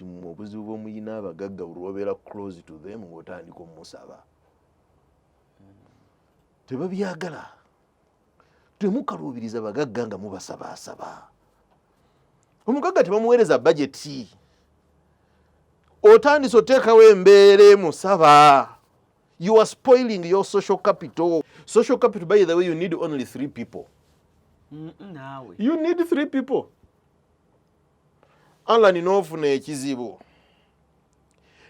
Nti mmwe obuzibu bwemuyina abagagga, buli lwobeera close to them ng'otandika omusaba, tebabyagala. Temukaluubiriza bagagga nga mubasabaasaba. Omugagga tebamuweereza bajeti, otandise oteekawo embeera emusaba. You are spoiling your social capital. Social capital, by the way, you need only three people. Naawe. You need three people. Allah, nina ofuna ekizibu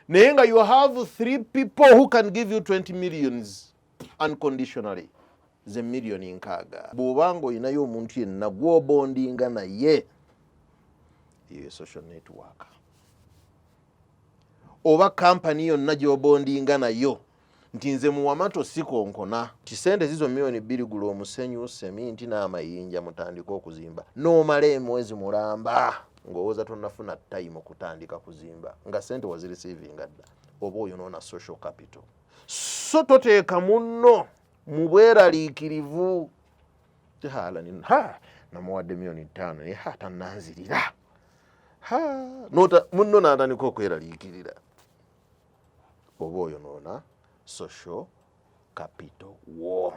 naye nga you have three people who can give you 20 millions unconditionally, ze miliyoni 60. Bw'obanga olinayo omuntu yenna gw'obondinga naye, eyo social network oba kampani yonna gy'obondinga nayo nti nze muwamato sikonkona ti sente zizo miliyoni 2, gula omusenyu, seminti n'amayinja, mutandike okuzimba, n'omala emwezi mulamba ng'owooza tonnafuna time okutandika kuzimba nga sente wazireceivinga dda, oba oyonoona social capital. So toteeka munno mu bweraliikirivu. Hala ha, namuwadde miliyoni 5 naye ha tannanzirira. Ha, munno n'atandika okweraliikirira, oba oyonoona social capital wo.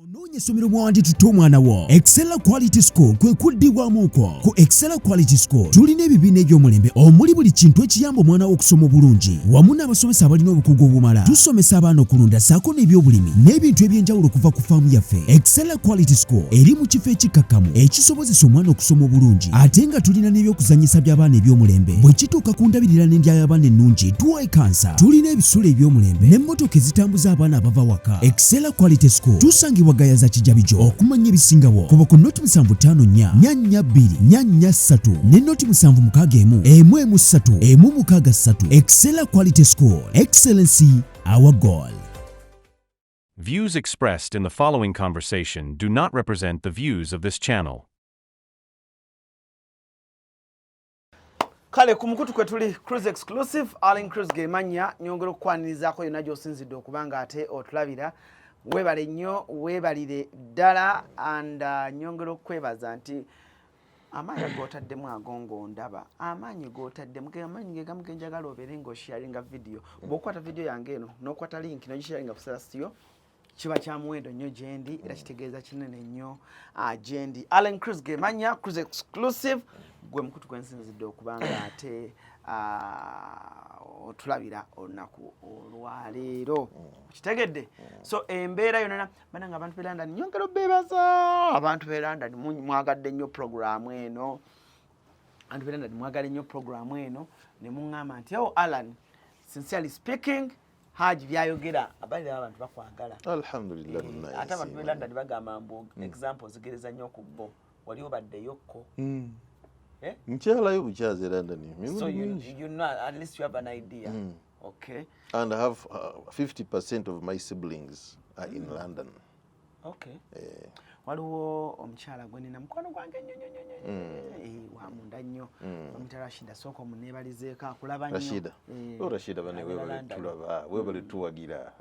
Onoonya essomero mwawanditutte omwana wo? Excella Quality School kwe kuddibwamu kwo. Ku Excella Quality School tulina ebibiina eby'omulembe omuli buli kintu ekiyamba omwana wo okusoma obulungi, wamu n'abasomesa abalina obukugu obumala. Tusomesa abaana okulunda ssaako n'ebyobulimi n'ebintu eby'enjawulo okuva ku faamu yaffe. Excella Quality School eri mu kifo ekikkakkamu ekisobozesa omwana okusoma obulungi, ate nga tulina n'ebyokuzannyisa by'abaana eby'omulembe. Bwe kituuka ku ndabirira n'endya y'abaana ennungi, tuwa ekansa. Tulina ebisulo eby'omulembe n'emmotoka ezitambuza abaana abava waka. Excella Quality School tusangibwa Gayaza, Kijabijo. Okumanya ebisingawo, kuba ku 0754 442 443 ne 0761 113 163. Excella Quality School, excellency our goal. Views expressed in the following conversation do not represent the views of this channel. Kale ku mukutu kwe tuli, Cruise Exclusive, Allen Cruise gemanya. Nyongera okukwanirizaako yonna gy'osinzidde okuba nga ate otulabira. Weebale nnyo, weebalire ddala. And nyongera okukwebaza nti amaanyi g'otaddemu ago ng'ondaba, amaanyi g'otaddemu ge amaanyi ge gamu genjagala obeere ng'osharinga video. Bw'okwata video yange eno n'okwata link n'ogisharinga ku status, kiba kya muwendo nnyo gyendi era kitegeeza kinene nnyo gyendi. Allen Cruise gemanya, Cruise Exclusive gwe mukutu gwensinzidde okuba nga ate otulabira olunaku olwaleero. Kitegedde? So embeera yonna, banange, abantu be London, nyongera obeebaza. Abantu be London, mwagadde nnyo programu eno. Abantu be London, mwagala nnyo programu eno ne muŋŋamba nti, "Oh Alan, sincerely speaking, Haji byayogera." Abalira abantu bakwagala. Alhamdulillah. Eh, ate abantu be London bagamba mbu example zigereza nnyo ku bo. Wali obaddeyokko? Eh? Nkyalayo bukyazi e London. So you know, at least you have an idea. Okay. And I have 50% of my siblings are in London. Okay. Eh. Waliwo omukyala gwe nina, mukwano gwange nnyo nnyo nnyo nnyo, wa munda nnyo, bamuyita Rashida. Sooka omuneebalizeeko, akulaba nnyo. Rashida. Eh, Oh, Rashida bane, abeera webale. London. Tulaba, webale tuwagira.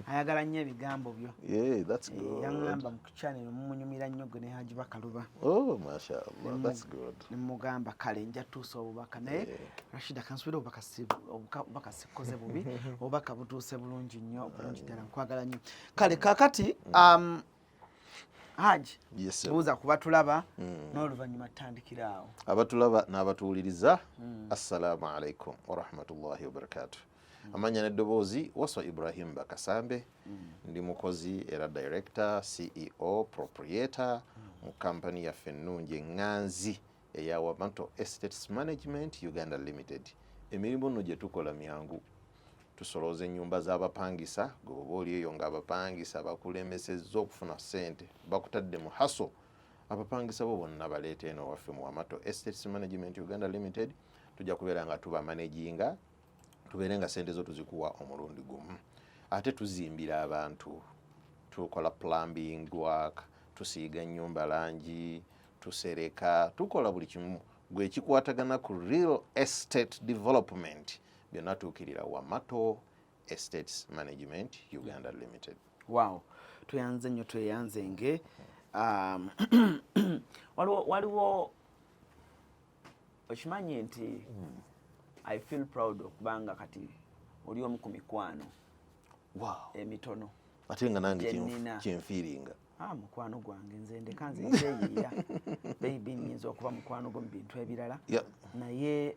Ayagala nnyo ebigambo byo. Yeah, that's Eh, good. yaŋŋamba mu kuchannel mumunyumira nnyo gwe ne Haji Bakaluba. Oh, mashallah, that's good. Nemugamba kale nja tuusa obubaka naye. Rashida, kansubire obubaka sikukoze bubi, obubaka butuuse bulungi nnyo, bulungi ddala. Nkwagala nnyo. Kale kakati Haji, Yes, sir. buuza kuba tulaba n'oluvannyuma tutandikira awo. Abatulaba n'abatuwuliriza, assalamu alaikum warahmatullahi wabarakatuh. Amanya n'eddoboozi, Waswa Ibrahim Bakasambe. Ndi mukozi era director, CEO, proprietor mu kampani yaffe ennungi eŋŋanzi eya Wamato Estates Management Uganda Limited. Emirimu nno gye tukola myangu: tusolooza ennyumba z'abapangisa. Gwe oba oli eyo ng'abapangisa bakulemesezza okufuna ssente, bakutadde mu hassle, abapangisa bo bonna baleeta eno waffe mu Wamato Estates Management Uganda Limited. Tujja kubeera nga tubamanaginga, tubeere nga sente zo tuzikuwa omulundi gumu. Ate tuzimbira abantu, tukola plumbing work, tusiiga ennyumba langi, tusereka, tukola buli kimu gwe ekikwatagana ku real estate development. Byonna tuukirira Wamato Estates Management Uganda Limited. Wow, tweyanze nnyo, tweyanzenge. Waliwo okimanyi nti I feel proud okubanga kati oli omu ku mikwano emitono. Ate nga nange Gye nnina. Kyenfiiringa. Ah, mukwano gwange, nze ndeka, nze nkyeyiiya. Baby, nyinza okuba mukwano gwo mu bintu ebirala, naye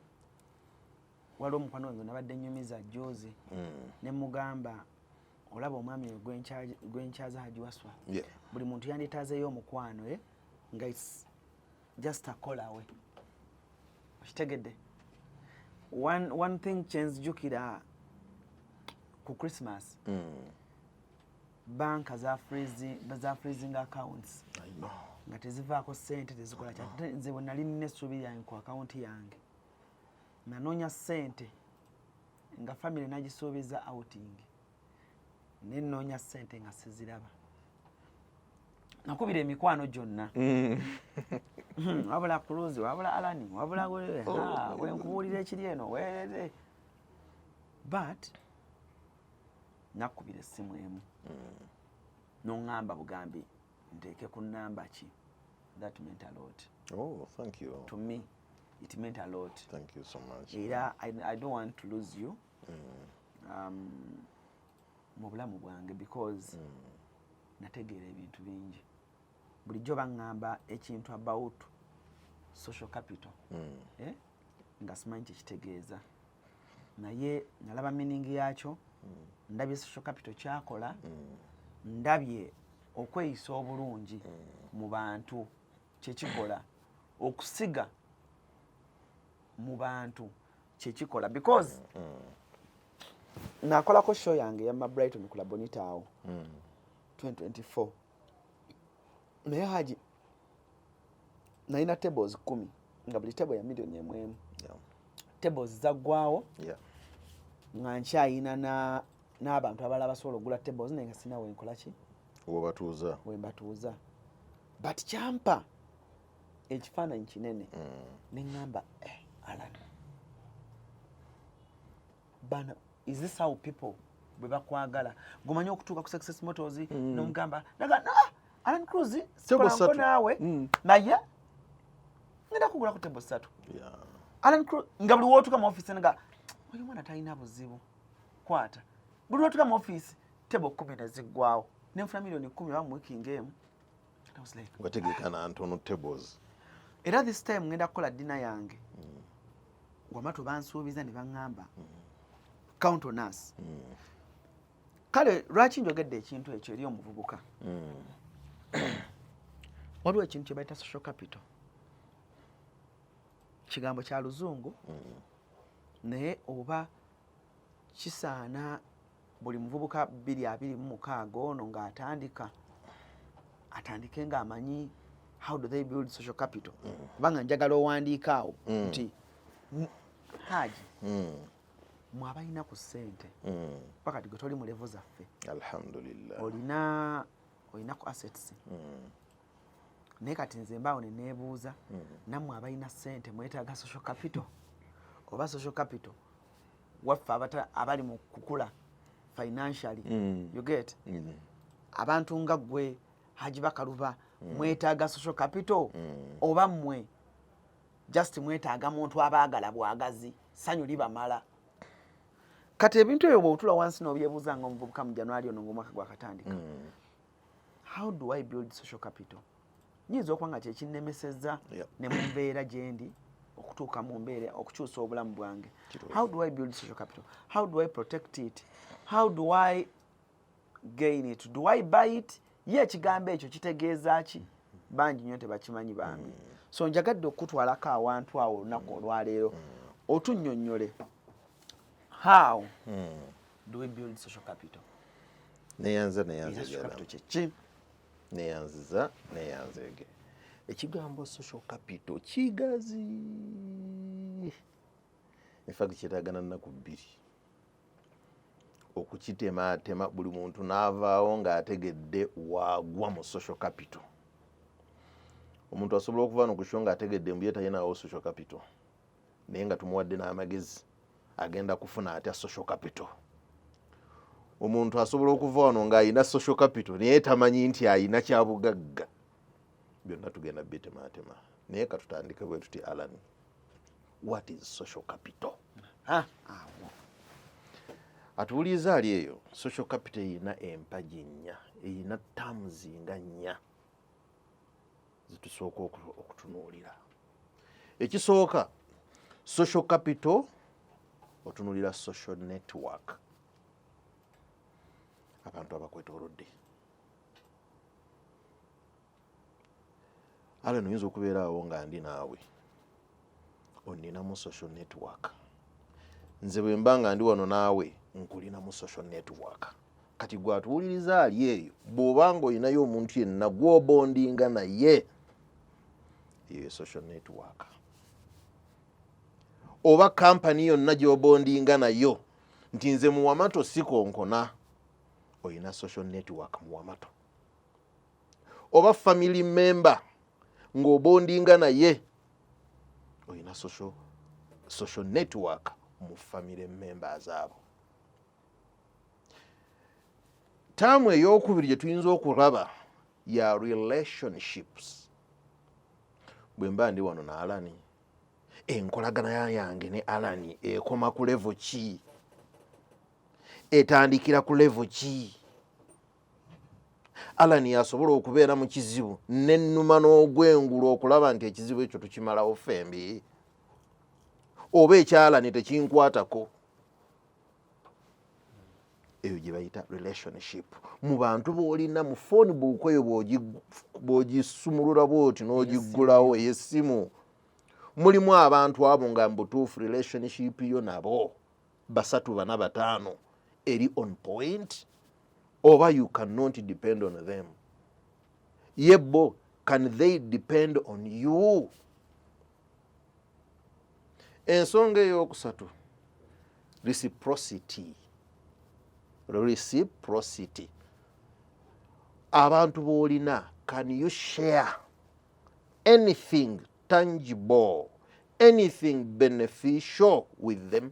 waliwo omukwano gwange nabadde nyumiza jozi ne mugamba, olaba omwami oyo gwenkyaza, Haji Waswa, buli muntu yanditaazeeyo omukwano, eh, nga it's just a call away. Okitegedde? One thing kyenzijukira, ku Christmas banka za freezing accounts I know. nga tezivaako ssente, tezikola kya. Ate nze bwe nali nina essuubi lyange ku akawunti yange, nanoonya ssente nga family nagisuubiza outing, nenoonya ssente nga siziraba. Nakubira emikwano gyonna. Wabula Cruz, wabula Alani, wabula Oh. wenkubuulira ekiri eno weerere, but nakubira essimu emu noŋŋamba bugambi nteeke ku namba ki. That meant a lot. Oh, thank you. To me it meant a lot. Thank you so much. Era I don't want to lose you mu bulamu bwange because nategeera ebintu bingi. Bulijjo baŋŋamba ekintu about social capital, eh? Nga simanyi kyekitegeeza, naye nalaba meaning yakyo. Ndabye social capital kyakola, ndabye okweyisa obulungi mu bantu kyekikola, okusiga mu bantu kyekikola, because nakolako show yange yamma Brighton ku Labonita awo 2024, naye Haji, nalina tables 10 nga buli table ya miliyoni 1 emu. Tables zaggwawo nga nkyayina n'abantu abalala basobola okugula tables, naye nga sina wenkola ki. Webatuuza. Wembatuuza. But kyampa ekifaananyi kinene, neŋŋamba, eh, Alan, bano, is this how people bwe bakwagala? Gomanyi okutuuka ku Success Motors nomugamba naga, "Ah, Alan Cruz, sikolanko 3. naawe, naye ngenda kugulako table 3." Alan Cruz, nga buli wootuka mu office nga oyo mwana talina buzibu, kwata. Buli lwotuka mu office, table 10 ne ziggwawo, nenfuna miliyoni 10 oba mu wiiki ng'emu. I was like, Wategeka ntono tables. Era this time ngenda kukola dinner yange wama tobansuubiza ne baŋŋamba, "Count on us." Kale lwaki njogedde ekintu ekyo eri omuvubuka? Waliwo ekintu kye bayita social capital, kigambo kya Luzungu, naye oba kisaana buli muvubuka 2026 ono ng'atandika, atandike ng'amanyi how do they build social capital, kubanga njagala owandiika awo nti Haji, mwe abalina ku ssente, paka gwe toli mu level zaffe. Alhamdulillah. Olina ku assets, naye kati nze mbaawo ne neebuuza, nammwe abalina ssente mwetaaga social capital, oba social capital waffe abali mu kukula financially? You get? Abantu nga ggwe, Haji Bakaluba, mwetaaga social capital, oba mmwe just mwetaaga muntu abaagala bwagazi, ssanyu libamala? Kati ebintu ebyo bw'otula wansi n'obyebuuza nga omuvubuka mu January ono ng'omwaka gwakatandika, how do I build social capital? Nyinza okuba nga kyekinnemesezza ne mu mbeera gye ndi okutuuka mu mbeera okukyusa obulamu bwange. Kituufu. How do I build social capital? How do I protect it? How do I gain it? Do I buy it? Ye ekigambo ekyo kitegeeza ki? Bangi nnyo tebakimanyi bambi. So njagadde okutwalako awantu awo olunaku olwaleero, otunnyonnyole, how do we build social capital? Neyanza, neyanza. Era social Ddala. capital kyeki? Neyanziza, neyanzeege. Ekigambo social capital kigazi, infact kyetaagana nnaku 2 okukitematema, buli muntu n'avaawo ng'ategedde waagwa mu social capital. Omuntu asobola okuva no ku show ng'ategedde mbu ye talinawo social capital, naye nga tumuwadde n'amagezi agenda kufuna atya social capital. Omuntu asobola okuva wano ng'ayina social capital naye tamanyi nti ayina kyabugagga. Byonna tugenda bitematema, naye katutandike bwe tuti. Alan, what is social capital? Awo. Atuwuliriza ali eyo, social capital erina empagi nnya, erina terms nga nnya zetusooka okutunuulira. Ekisooka, social capital otunuulira social network, abantu abakwetoolodde. Allen, oyinza okubeera awo nga ndi naawe, oninamu social network. Nze bwe mba nga ndi wano naawe, nkulinamu social network. Kati gwe atuwuliriza ali eyo, bw'oba nga olinayo omuntu yenna gw'obondinga naye, eyo ye social network. Oba kampani yonna gy'obondinga nayo nti nze muwamato sikonkona, olina social network muwamato. Oba family member ng'obondinga naye, olina social network mu family members abo. Term eyokubiri gye tuyinza okulaba ya relationships. Bwe mba ndi wano na Alani, enkolagana yange ne Alani ekoma ku level ki? Etandikira ku level ki? Alani asobola okubeera mu kizibu nennuma n'ogwengulu okulaba nti ekizibu ekyo tukimalawo ffembi, oba ekyalani tekinkwatako? Eyo gye bayita relationship. Mu bantu b'olina mu phone book eyo, bw'ogisumulula bwoti n'ogiggulawo ey'essimu, mulimu abantu abo nga mu butuufu relationship yo nabo basatu, bana, bataano eri on point, oba you cannot depend on them? Ye bo, can they depend on you? Ensonga eyokusatu, reciprocity. Reciprocity, abantu b'olina, can you share anything tangible, anything beneficial with them?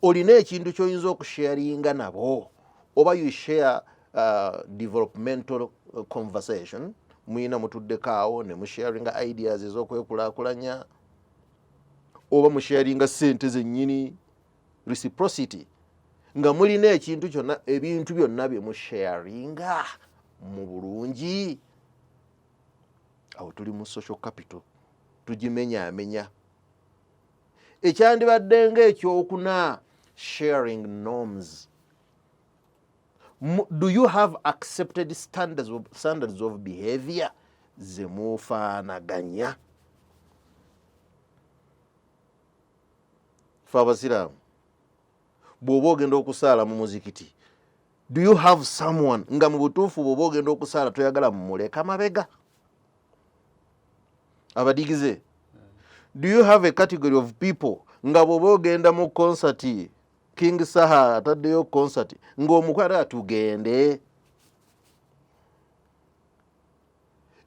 Olina ekintu ky'oyinza okusharinga nabo, oba you share developmental conversation, muyina mutuddeko awo ne musharinga ideas ez'okwekulaakulanya, oba musharinga sente zennyini? Reciprocity, nga mulina ekintu kyonna, ebintu byonna bye musharinga mu bulungi. Awo tuli mu social capital, tugimenyaamenya. Ekyandibadde nga ekyokuna, sharing norms. Do you have accepted standards of behavior ze mufaanaganya? Fe abasiraamu, bw'oba ogenda okusaala mu muzikiti, do you have someone nga mu butuufu bw'oba ogenda okusaala toyagala mumuleka mabega, abadigize? Do you have a category of people nga bw'oba ogenda mu concert, King Saha ataddeyo concert, ng'omukwata tugende?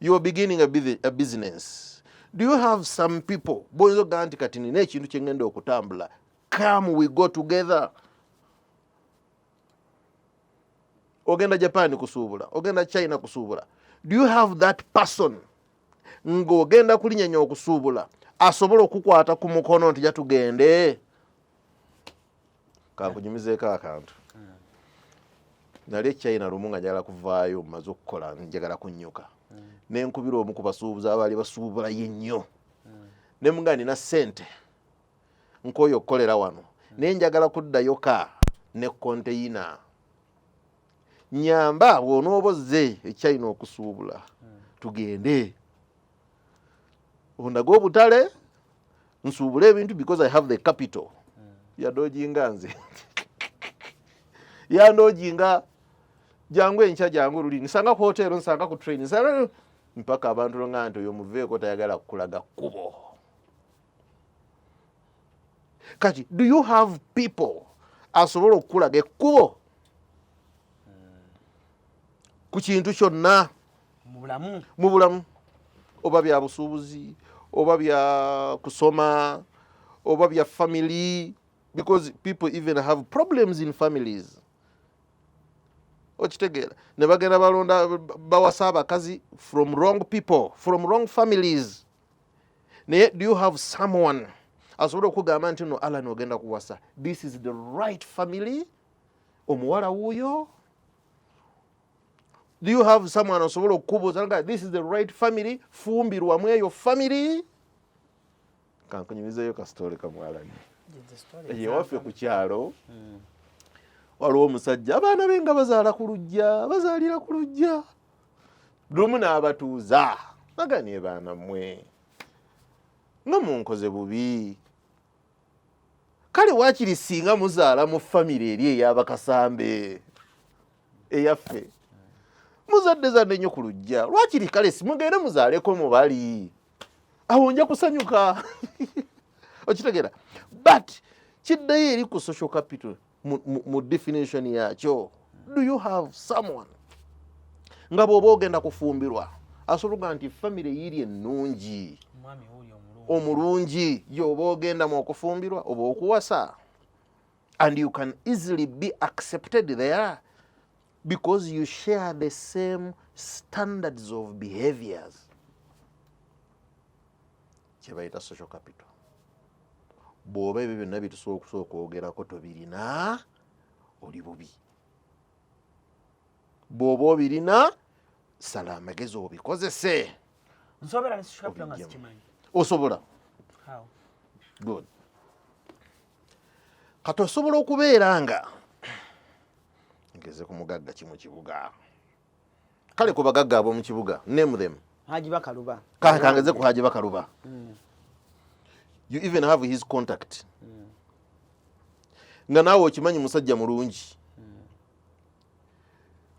You are beginning a business. Do you have some people boyinza okugamba nti kati nina ekintu kye ngenda okutambula, come we go together? Ogenda Japan kusuubula, ogenda China kusuubula, do you have that person ng'ogenda kulinyanya okusuubula asobola okukwata ku mukono nti jatugende? Kankunyumizeeko akantu. Nali e China lumu nga njagala kuvaayo, mmaze okukola, njagala kunnyuka, nenkubira omu ku basuubuzi abaali basuubulayo ennyo, ne mugaa nina ssente nkooyo okukolera wano, naye njagala kuddayo ka ne konteyina, nyamba bw'onooba ozze e China okusuubula, tugende ondage obutale nsuubule ebintu because I have the capital. Yadojinga nze, yandojinga, jangu enkya, jangu luli, nsanga ku hotero, nsanga ku train, nsanga mpaka abantu nga nti oyo muveeko, tayagala kukulaga kkubo. Kati do you have people asobola okukulaga ekkubo ku kintu kyonna mu bulamu? Mu bulamu, oba bya busuubuzi, oba bya kusoma, oba bya family, because people even have problems in families, okitegeera? Ne bagenda balonda, bawasa abakazi from wrong people, from wrong families. Naye do you have someone Asobola okugamba nti no, Alan, ogenda kuwasa, this is the right family, omuwala wuuyo. Do you have someone osobola okukubuuza nga this is the right family, fumbirwamu eyo family? Kankunyumizeyo kasitole kamwalani. Ewaffe ku kyalo waliwo omusajja, abaana be nga bazaala ku luggya, bazaalira ku luggya. Lumu n'abatuuza, baganie, "Baana mmwe, nga munkoze bubi. Kale waakiri singa muzaala mu famire eri ey'abakasambe eyaffe. Muzadde zadde nnyo ku luggya. Lwakiri kale mugende muzaaleko mubali awo, nja kusanyuka." Okitegeera? But kiddayo eri ku social capital mu definition yakyo. Do you have someone nga bw'oba ogenda kufumbirwa asobola okuga nti famire yiri ennungi, omwami wuuli omulungi, omulungi gy'oba ogendamu okufumbirwa oba okuwasa, and you can easily be accepted there because you share the same standards of behaviors, kyebayita social capital? Bw'oba ebyo byonna byetusobola okusobola okwogerako tobirina, oli bubi. Bw'oba obirina, sala amagezi obikozese. Nsobola ne social capital nga Obijjemu. sikimanyi? Osobola. How? Good. Kati osobola okubeera nga ngeze ku mugagga ki mu kibuga, kale ku bagagga ab'omu kibuga, name them. Haji Bakaluba. Kangeze ku Haji Bakaluba. You even have his contact, nga naawe okimanyi musajja mulungi,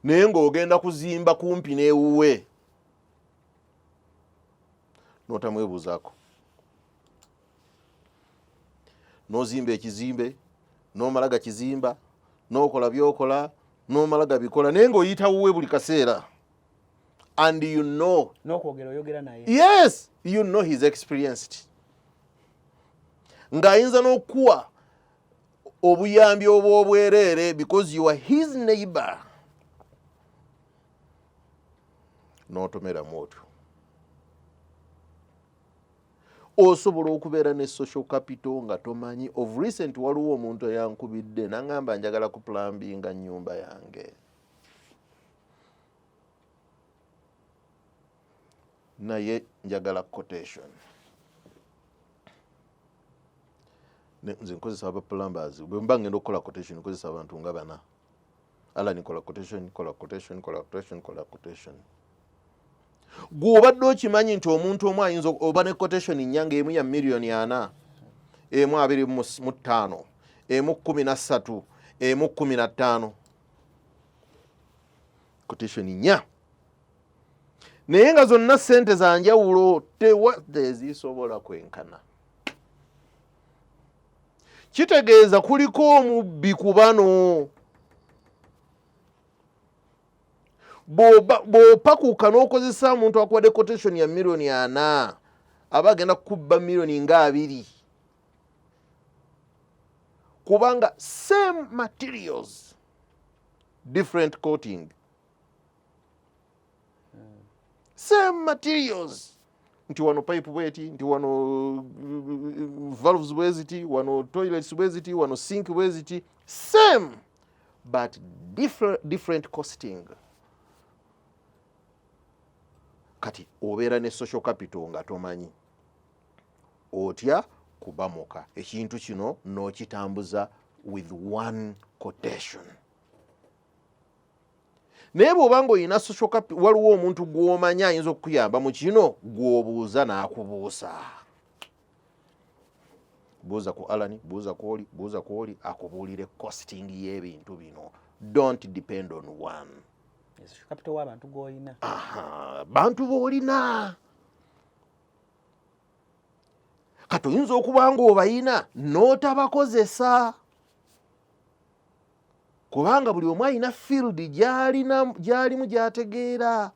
naye ng'ogenda kuzimba kumpi n'ewuwe, n'otamwebuuzaako, n'ozimba ekizimbe, n'omala gakizimba, n'okola by'okola, n'omala gabikola, naye ng'oyita wuwe buli kaseera and you know n'okwogera oyogera naye. Yes, you know he's experienced, ng'ayinza n'okuwa obuyambi obw'obwereere because you are his neighbor, n'otomeramu otyo. Osobola okubeera ne social capital nga tomanyi. Of recent waliwo omuntu eyankubidde naŋŋamba, "Njagala kuplumbinga nnyumba yange, naye njagala quotation." Nze nkozesa aba plumbers. Bwe mba ngenda okukola quotation, nkozesa abantu nga bana. Alan, kola quotation, kola quotation, kola quotation, kola quotation. Gwe obadde okimanyi nti omuntu omu ayinza oba ne quotation nnya, nga emu ya 4 miliyoni, emu 25, emu 13, emu 15? Quotation nnya, naye nga zonna sente za njawulo, tewa tezisobola kwenkana. Kitegeeza kuliko omubbi ku bano. Bw'opakuka n'okozesa omuntu akuwadde quotation ya 4 miliyoni, aba agenda kukubba miliyoni nga 20, kubanga same materials, different coating, same materials, nti wano pipe bweti, nti wano valves bweziti, wano toilets bweziti, wano sink bweziti, same but different costing. Kati obeera ne social capital nga tomanyi otya kubamuka ekintu kino n'okitambuza with one quotation. Naye bw'oba ng'olina social capital, waliwo omuntu gw'omanyi ayinza okukuyamba mu kino, gw'obuuza n'akubuusa. Buuza ku Alani, buuza ku oli, buuza ku oli, akubuulire costing y'ebintu bino. Don't depend on one. Social capital w'abantu gw'olina. Aha, bantu b'olina. Kati oyinza okuba ng'obayina n'otabakozesa, kubanga buli omu alina field gy'alina, gy'alimu, gy'ategeera.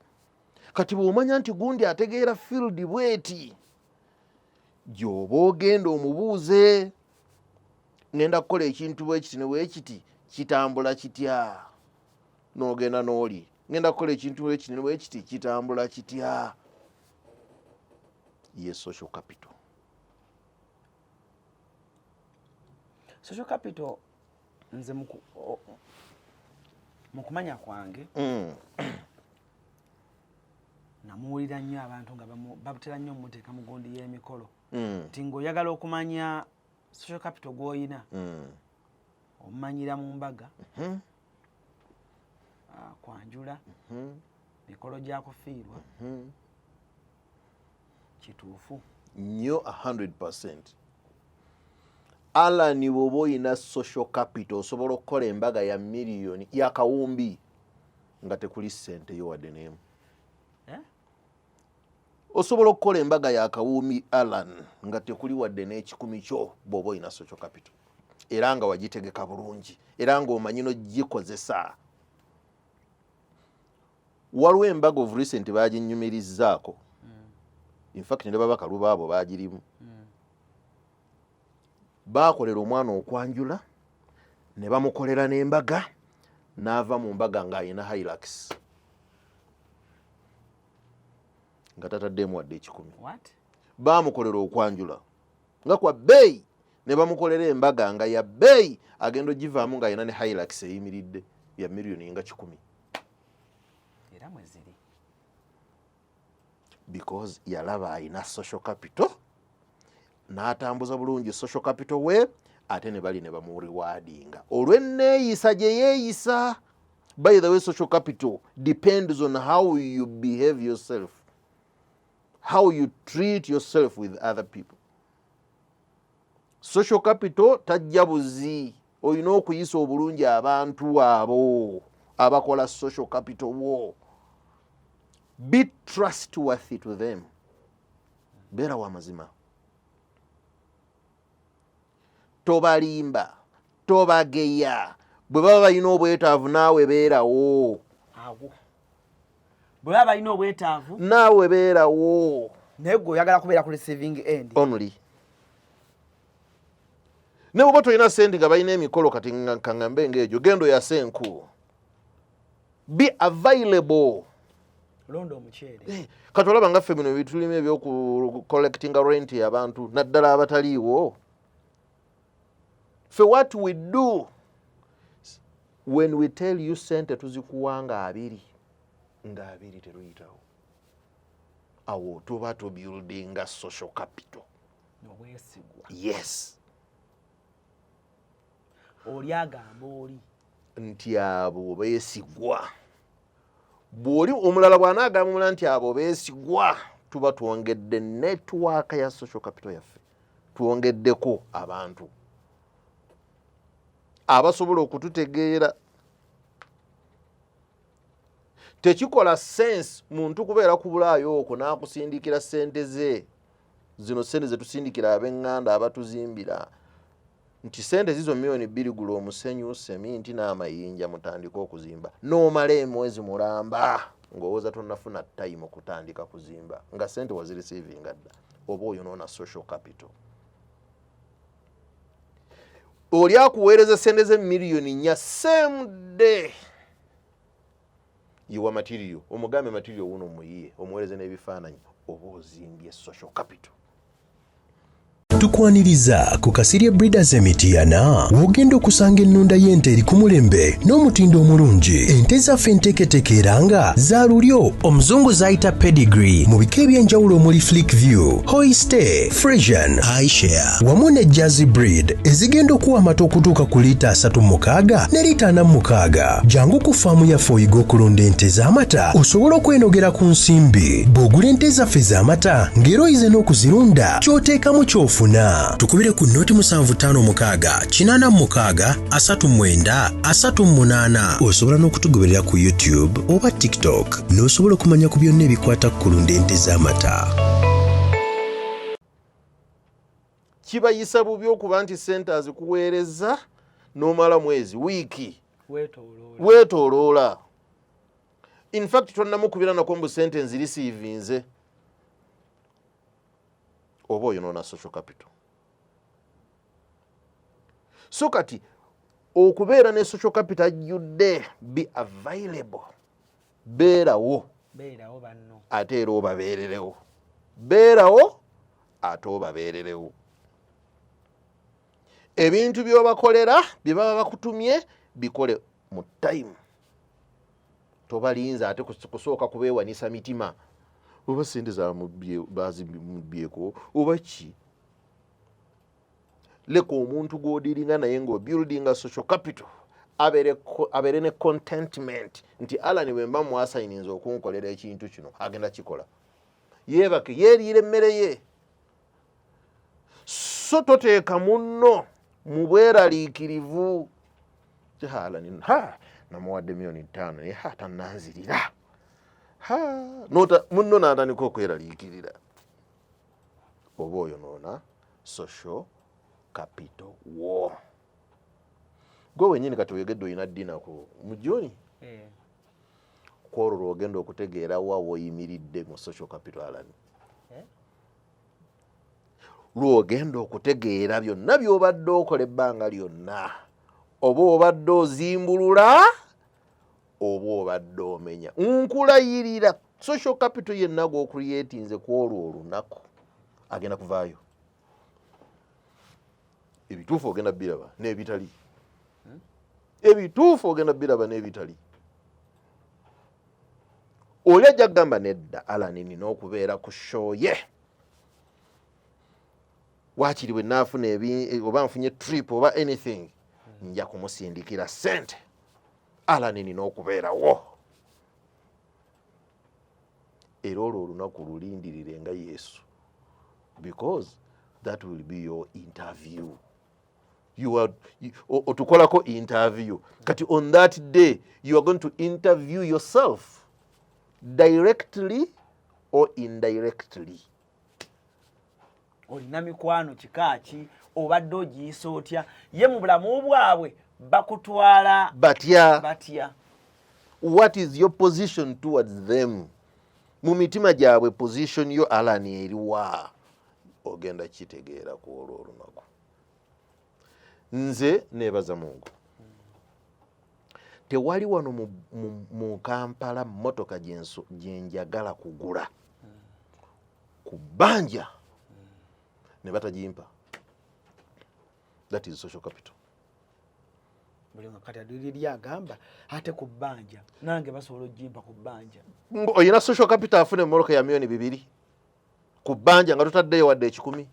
Kati bw'omanya nti gundi ategeera field bweti, gy'oba ogenda omubuuze, "Ngenda kukola ekintu bwekiti ne bwekiti, kitambula kitya?" N'ogenda n'oli, "Ngenda kukola ekintu bwekiti ne bwekiti, kitambula kitya?" Ye social capital. Social capital, nze mu kumanya kwange, namuwulira nnyo abantu nga batera nnyo omuteeka mu gundi y'emikolo, nti ng'oyagala okumanya social capital gw'oyina, omumanyira mu mbaga, kwanjula, mikolo gya kufiirwa. Kituufu? Nnyo, 100. Alan, bw'oba oyina social capital, osobola okukola embaga ya miliyoni yakawumbi nga tekuli ssente yo wadde n'emu. Eh? Osobola okukola embaga ya kawumbi, Alan, nga tekuli wadde n'ekikumi kyo, bw'oba oyina social capital era nga wagitegeka bulungi era ng'omanyi n'ogikozesa. Waliwo embaga of recent baginyumirizzaako, infact ne baba kaluba abo bagirimu. Baakolera omwana okwanjula ne bamukolera n'embaga, n'ava mu mbaga ng'ayina Hilux nga tataddemu wadde ekikumi. What? Baamukolera okwanjula nga kwa bbeeyi, ne bamukolera embaga nga ya bbeeyi, agenda ogivaamu ng'ayina ne Hilux eyimiridde ya miliyoni nga 100. Era mweziri. Because yalaba ayina social capital, n'atambuza bulungi social capital we, ate ne bali ne bamurewardinga olw'enneeyisa gye yeeyisa. By the way, social capital depends on how you behave yourself, how you treat yourself with other people. Social capital tajja buzi, olina okuyisa obulungi abantu abo abakola social capital wo. Be trustworthy to them, beera wa mazima, tobalimba, tobageya. Bwe baba balina obwetaavu, naawe beerawo. Awo bwe baba balina obwetaavu, naawe beerawo. Naye gwe oyagala kubeera ku receiving end. Only ne bwoba tolina sente nga balina emikolo, kati kaŋŋambe ngaegyo, genda oyase enku, be available. Londa omuceere. Eh, kati olaba nga ffe bino bitulimu ebyoku collectinga rent abantu, naddala abataliiwo. Ffe what we do, when we tell you sente tuzikuwa nga 20, nga 20 teruyitawo, awo tuba tubuildinga social capital. Obwesigwa. Yes. Oli agamba oli nti abo beesigwa. Bw'oli omulala bw'anaagamba omulala nti abo beesigwa, tuba twongedde network ya social capital yaffe, twongeddeko abantu abasobola okututegeera. Tekikola sense muntu kubeera ku bulaayo okwo n'akusindikira sente ze, zino sente zetusindikira ab'eŋŋanda abatuzimbira, nti sente zizo 2 miliyoni, gula omusenyu, seminti n'amayinja, mutandike okuzimba, n'omala emwezi mulamba ng'owooza tonnafuna time okutandika kuzimba, nga sente wazireceivinga dda. Oba oyonoona social capital. Oli akuweereza sente ze 4 miliyoni same day, yiwa material, omugambe material wuno muyiye, omuweereze n'ebifaananyi, oba ozimbye social capital. Tukwaniriza ku Kasirye Breeders Emitiyana, w'ogenda okusanga ennunda y'ente eri ku mulembe n'omutindo omulungi. Ente zaffe enteeketeeke era nga za lulyo omuzungu z'ayita pedigree, mu bika eby'enjawulo omuli Fleckvieh, Holstein Friesian, Ayrshire wamu ne Jersey breed, ezigenda okuwa amata okutuuka ku liita 36 ne liita 46. Jangu ku faamu yaffe oyiga okulunda ente z'amata, osobole okwenogera ku nsimbi. Bw'ogula ente zaffe ez'amata ng'era oyize n'okuzirunda, ky'oteekamu ky'ofuna. Tukubire ku 0756 86 39 38. Osobola n'okutugoberera ku YouTube oba TikTok n'osobola okumanya ku byonna ebikwata ku kulunda ente z'amata. Kibayisa bubi okuba nti sente azikuweereza n'omala mwezi, wiiki, weetooloola. Weetooloola. In fact tonnamukubira nako mbu sente nzireceivinze. Oba oyonoona social capital. So kati okubeera ne social capital ajjudde, be available, beerawo. Beerawo banno. Ate era obabeererewo, beerawo ate obabeererewo. Ebintu by'obakolera bye baba bakutumye bikole mu time. Tobalinza ate kusooka kubeewanisa mitima, oba sente bazimubyeko oba ki. Leka omuntu gw'odiringa naye ng'obuildinga social capital abeere ne contentment nti Alan bwe mba mwasayininza okunkolera ekintu kino, agenda kikola, yeebake, yeeriira emmere ye. So toteeka munno mu bweraliikirivu. Alan ha namuwadde 5 miliyoni naye ha tannanzirira, ha munno n'atandika okweraliikirira, oba oyonoona social capital wo gwe wenyini. Kati oyogedde olina dinner ku mu Juni. Kwolwo lwogenda okutegeera wa woyimiridde mu social capital, Alan. Lwogenda okutegeera byonna by'obadde okola ebbanga lyonna, oba obadde ozimbulula oba obadde omenya. Nkulayirira, social capital yenna gw'ocreatinze ku olwo olunaku agenda kuvaayo. Ebituufu ogenda biraba n'ebitali, ebituufu ogenda biraba n'ebitali. Oli ajja kugamba nedda, Alan nina okubeera ku show ye, waakiri bwe naafuna oba nfunye trip oba anything, nja kumusindikira ssente. Alan nina okubeerawo. Era olwo olunaku lulindirire nga Yesu, because that will be your interview. You are otukolako interview. Kati on that day you are going to interview yourself directly or indirectly. Olina mikwano kika ki? Obadde ogiyisa otya? Ye mu bulamu bwabwe bakutwala batya? Batya? What is your position towards them mu mitima gyabwe? Position yo, Alan, eriwa? Ogenda kitegeera ku olwo olunaku. Nze neebaza Mungu, tewali wano mu Kampala motoka gyenjagala kugula ku bbanja ne batagimpa. That is social capital. Buli nga kati liri agamba ate ku bbanja, nange basobola ogimpa ku bbanja. Oyina social capital afuna emmotoka ya 2 miliyoni ku bbanja nga totaddeyo wadde 100.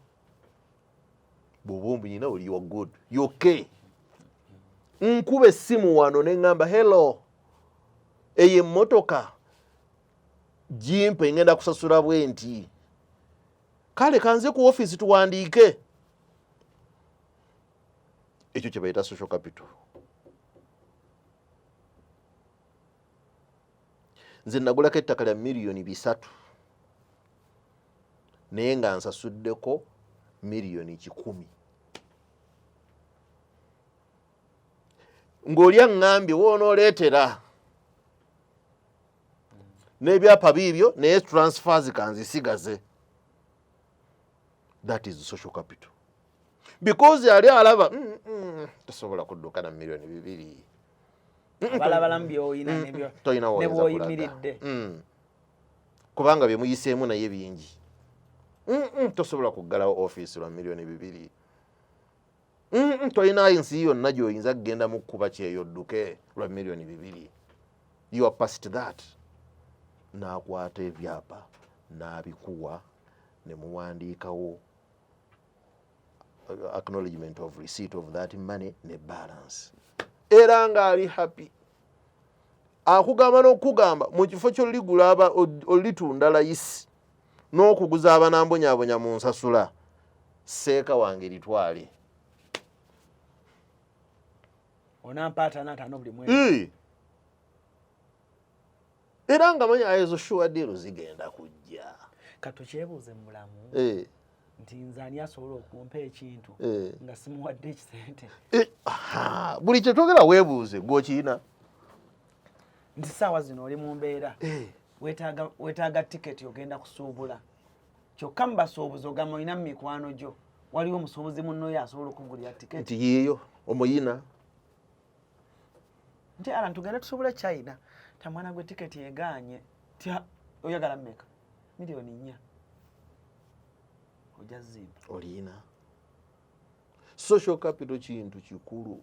Bw'oba omuyina oli, you are good, you okay. Nkuba essimu wano ne ŋŋamba, "Hello, eyo emmotoka gimpe, ngenda kusasula bwe nti." "Kale kanze ku ofiisi tuwandiike." Ekyo kye bayita social capital. Nze nagulako ettaka lya 3 miliyoni naye nga nsasuddeko 100 miliyoni ng'oli aŋŋambye woonooleetera n'ebyapa biibyo, naye transfers kanzisigaze. That is social capital, because yali alaba tosobola kudduka na 2 miliyoni. Abalabalamu byoyina Tolina ne woyinza kulaga. bw'oyimiridde. Kubanga bye muyiseemu naye bingi. Tosobola kuggalawo ofiisi lwa 2 miliyoni. Tolina nsi yonna gy'oyinza kugenda mu kkuba kyeyo odduke lwa 2 miliyoni. You are past that. N'akwata ebyapa n'abikuwa ne muwandiikawo acknowledgement of receipt of that money ne balance, era ng'ali happy. Akugamba n'okugamba mu kifo ky'oligula olitunda layisi n'okuguza abanambonyabonya mu nsasula, seeka wange litwale. Onampa ataano ataano buli mwezi. Era nga manya ezo sure deal zigenda kujja. Katukyebuuze mu bulamu nti nze ani asobola okumpa ekintu nga simuwadde ekisente? Aha, buli kyetwogera weebuuze gw'okiina. Nti saawa zino oli mu mbeera weetaaga tiketi, ogenda kusuubula, kyokka mu basuubuzi ogamba olina mu mikwano gyo waliwo omusuubuzi munnoyo asobola okugulira tiketi. Nti yiiyo omuyina. Nti ala tugende tusuubule China, tamwana gwe tiketi egaanye, tya oyagala mmeka? 4 miliyoni, ojja zimpa. Oliina Social capital kintu kikulu.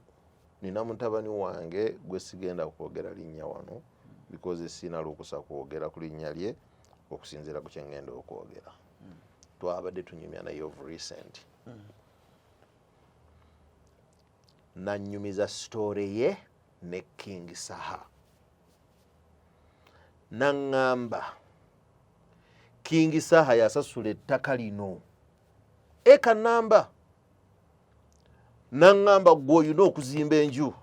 Nina mutabani wange gwe sigenda kwogera linnya wano because sina lukusa kwogera ku linnya lye okusinziira ku kyengenda okwogera. Twabadde tunyumya naye of recent. Nanyumiza story ye ne King Saha. Naŋŋamba King Saha yasasula ettaka lino eka namba, naŋŋamba gwe olina okuzimba enju,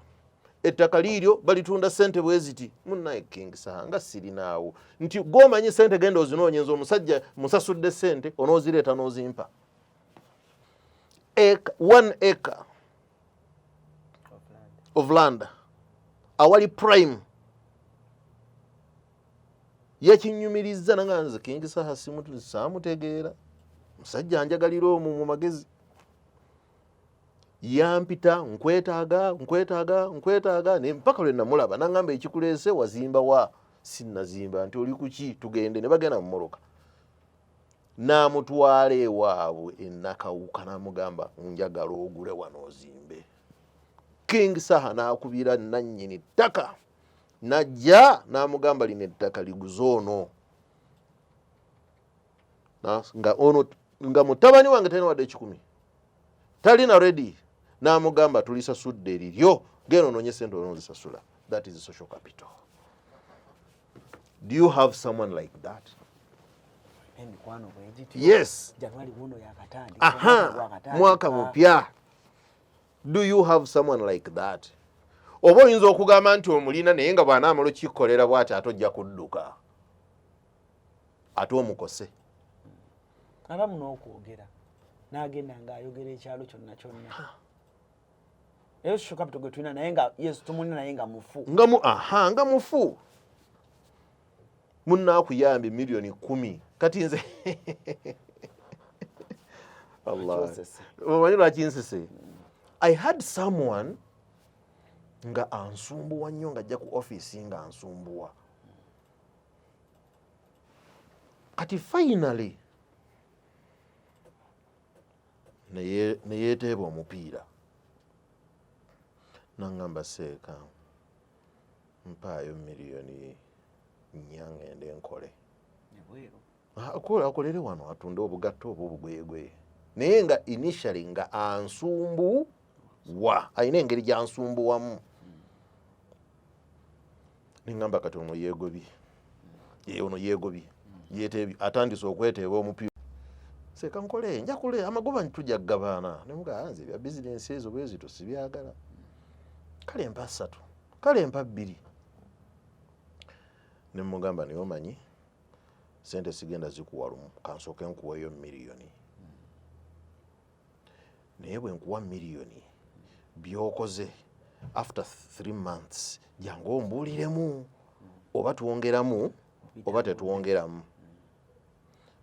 ettaka liiryo balitunda sente bwe ziti. Munnaye King Saha nga sirinaawo nti gwomanyi sente genda ozinoonya, nze omusajja musasudde sente onoozireeta n'ozimpa. 1 acre of land awali prime yakinyumiriza nanga nze King Saha saamutegeera, musajja njagalira omwo mu magezi. Yampita nkwetaaga nkwetaaga nkwetaaga ne mpaka lwe namulaba nangamba ekikuleese wazimba wa sinnazimba nti oli kuki tugende ne bagenda mu mmotoka n'amutwala ewaabwe enakawuka n'amugamba njagala ogule wano ozimbe. King Saha n'akubira nannyini ttaka najja n'amugamba lino ettaka liguze ono nga ono nga mutabani wange talina wadde 100 talina ready n'amugamba tulisasudde eriryo genda onoonye sente onoozisasula. That is social capital. Do you have someone like that? Emikwano bwegityo. Yes. January wuno yakatandika. Aha, mwaka mupya. Do you have someone like that? Oba oyinza okugamba nti omulina naye nga bw'anaamala okikkolera bw'ati ate ojja kudduka ate omukose. Abamu n'okwogera n'agenda ng'ayogera ekyalo kyonna kyonna. Eyo social capital gwe tulina naye nga yes tumulina naye nga mufu. Nga mu aha nga mufu munaakuyambye miliyoni 10 kati nze Allah. Kyosese. Omanyi lwaki nsese? I had someone nga ansumbuwa nnyo ng'ajja ku office nga ansumbuwa. Kati finally neyeeteeba omupiira naŋŋamba seeka mpaayo miliyoni 4 ngende nkole. Ebweru. Akolere wano atunde obugatto oba obugwegwe naye nga initially nga ansumbuwa alina engeri gyansumbuwamu neŋŋamba kati ono yeegobye. Ye ono yeegobye yeteebye atandise okweteeba omupiira seeka nkole njakule amagoba tujja kugabaana nemugaa nze ebya bizinensi ezo bwe zito sibyagala kale mpa ssatu kale mpa bbiri nemugamba naye omanyi sente sigenda zikuwa lumu kansooke nkuweeyo miliyoni naye bwe nkuwa miliyoni byokoze after 3 months jangu ombuuliremu oba twongeramu oba tetwongeramu.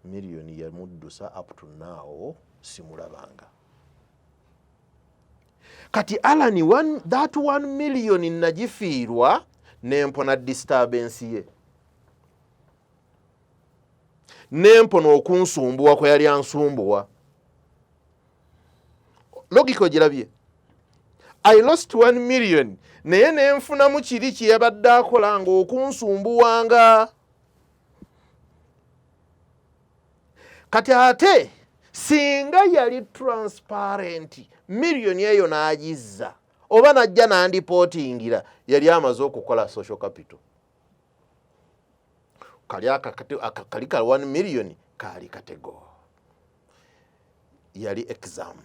Miliyoni yamuddusa up to now simulabanga. Kati Alan that 1 million nagifiirwa nempona disturbance ye nempona okunsumbuwa kwe yali ansumbuwa. Logic ogirabye? I lost 1 million naye nenfunamu kiri kye yabadde akola ng'okunsumbuwanga. Kati ate singa yali transparent miliyoni eyo n'agizza oba najja n'andipootingira yali amaze okukola social capital kali kali ka 1 million kaali katego yali exam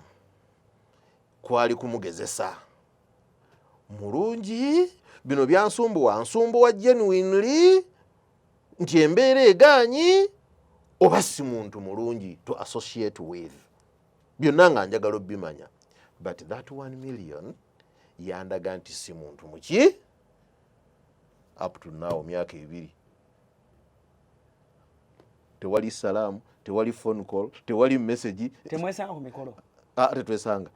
kwali kumugezesa mulungi bino byansumbuwa nsumbuwa genuinely nti embeera egaanyi oba si muntu mulungi to associate with byonna nga njagala obimanya. But that 1 million yandaga nti si muntu muki. Up to now myaka 2 tewali salaamu tewali phone call tewali message. Temwesanga ku mikolo? Ah, tetwesanga.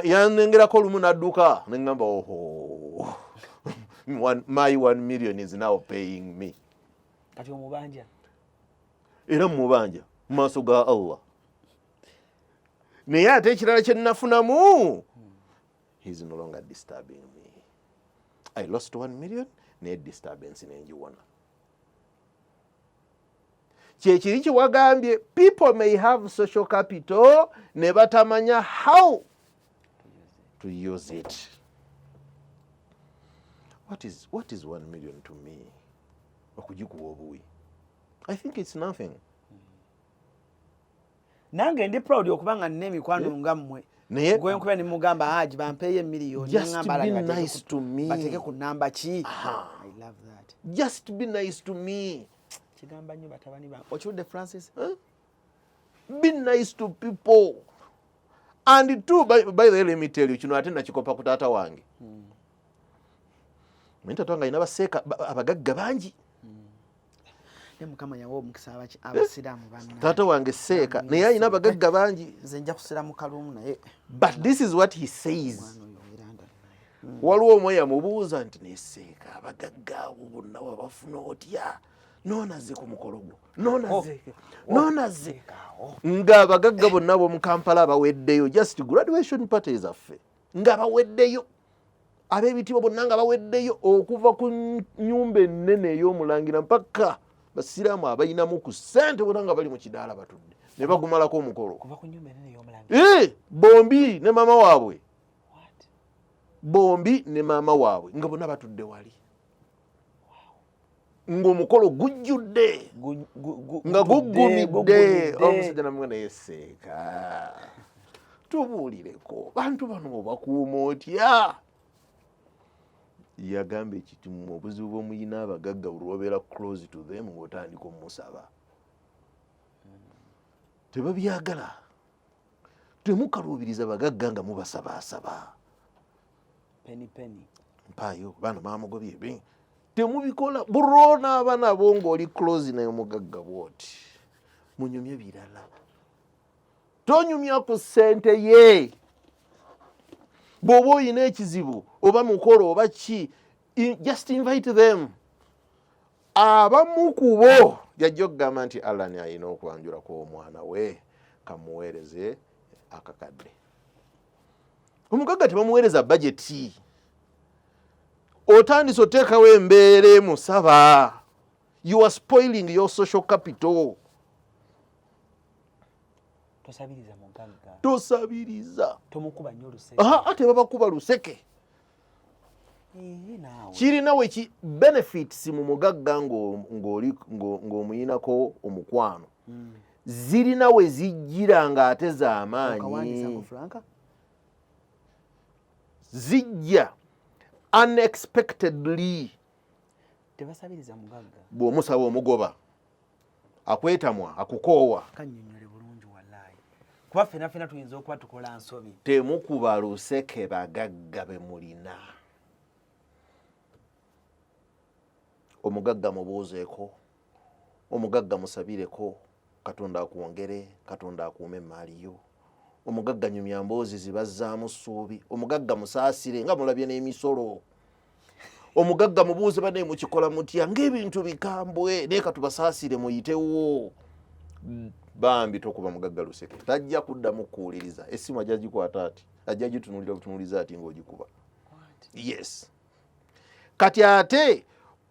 Yanengerako olumu n'adduka neŋŋamba oho my 1 million is now paying me. Kati omubanja? Era mubanja mu maaso ga Allah. Naye ate ekirala kye nnafunamu, he is no longer disturbing me. I lost 1 million, naye disturbance nengiwona. Kyekiri kyewagambye, people may have social capital ne batamanya how to use it. What is 1 million to me okugikuwa obuwi? I think it's nothing. Nange ndi proud okuba nga nina emikwano nga mmwe. Naye gwenkuba ne mugamba, "Haji, bampeeyo emiliyoni." Just be nice to me. Bateeke ku namba ki? I love that. Just be nice to me. Kigamba nnyo batabani bange. Okiwudde, Francis? Be nice to people. And two, by the way, let me tell you, kino ate nakikopa ku taata wange. Manyi taata wange alina baseeka abagagga bangi. Ne Mukama yawa omukisa abasiraamu banna. Taata wange seeka, naye alina abagagga bangi. Nze nja kusira mu kaluumu, naye But this is what he says. Mwana oyo Miranda. Waliwo omwe yamubuuza nti, "Neseeka, abagagga abo bonna wabafuna otya? Noonazze ku mukolo gwo, noonazze, noonazze ng'abagagga bonna b'omu Kampala baweddeyo, just graduation party zaffe, nga baweddeyo, ab'ebitiibwa bonna nga baweddeyo, okuva ku nyumba ennene ey'omulangira mpaka basiraamu abalinamu ku ssente, bonna nga bali mu kidaala batudde ne bagumalako omukolo." Kuva ku nyumba enene ey'omulangira? Eh, bombi ne maama waabwe. What? Bombi ne maama waabwe nga bonna batudde wali ng'omukolo gujjudde, nga gutudde, guggumidde. Guggumidde. Omusajja namwe, "Naye seeka, tubuulireko, bantu bano obakuuma otya?" Yagamba ekitimu, "Obuzibu bwomuyina abagagga, buli lwobeera close to them ng'otandika omusaba, tebabyagala. Temukaluubiriza bagagga nga mubasabaasaba." Penny penny. "Mpaayo, baana bamugobye." Temubikola. Bulwonaaba nabo ng'oli close naye omugagga bwoti, munyumye birala, tonyumya ku ssente ye. Bw'oba oyina ekizibu oba mukolo oba ki, just invite them. Abamu ku bo yajja okugamba nti Alan alina okwanjulako omwana we, kamuweereze akakadde. Omugagga tebamuweereza bajeti. Otandise oteekawo embeera emusaba. You are spoiling your social capital. Tosabiriza mugagga. Tosabiriza. Tomukuba nnyo oluseke. Aha, ate babakuba luseke. Ee, naawe. Kirina weki benefits mu mugagga ng'omuyinako omukwano, zirina we zijjira ng'ate Okawandiisa z'amaanyi. Ku Franka. Zijja unexpectedly. Tebasabiriza mugagga. Bw'omusaba omugoba, akwetamwa, akukoowa. Kannyonnyole bulungi, wallayi, kuba ffena ffena tuyinza okuba tukola nsobi. Temukuba luseke bagagga be mulina. Omugagga mubuuzeeko, omugagga musabireko, Katonda akwongere, Katonda akuume emaali yo. Omugagga nyumya mboozi zibazzaamu ssuubi. Omugagga musaasire nga mulabye n'emisolo. Omugagga mubuuze, "Banaye mukikola mutya ng'ebintu bikambwe? Naye katubasaasire muyitewo." Bambi, tokuba mugagga luseke, tajja kuddamu kuwuliriza. Essimu ajja gikwata ati, ajja gitunuulira butunuuliza ati ng'ogikuba. Yes, kati ate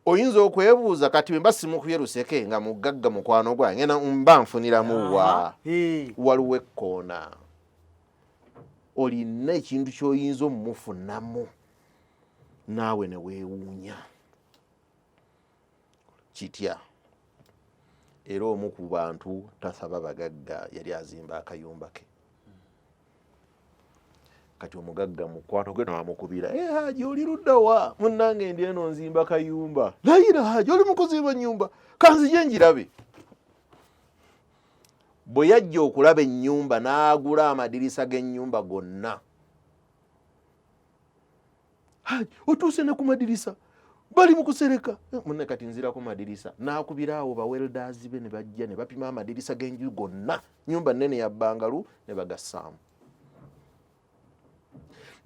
oyinza okwebuuza, kati bwe mba simukubye luseke nga mugagga mukwano gwange, ngenda mba nfuniramu wa? Waliwo ekkoona, olina ekintu ky'oyinza omumufunamu naawe ne weewuunya kitya. Era omu ku bantu tasaba bagagga yali azimba akayumba ke. Kati omugagga mukwano gwe namukubira, "Eh, Haji, oli luddawa?" "Munnange, ndi eno nzimba kayumba." "Layira Haji, oli mukuzimba nyumba? Kanzije njirabe." Bwe yajja okulaba ennyumba, n'agula amadirisa g'ennyumba gonna. "Haji, otuuse ne ku madirisa? Bali mu kusereka." "Eh, munne, kati nzira ku madirisa." N'akubira awo ba welders be ne bajja ne bapima amadirisa g'enju gonna, nyumba nnene ya bungalow, ne bagassaamu.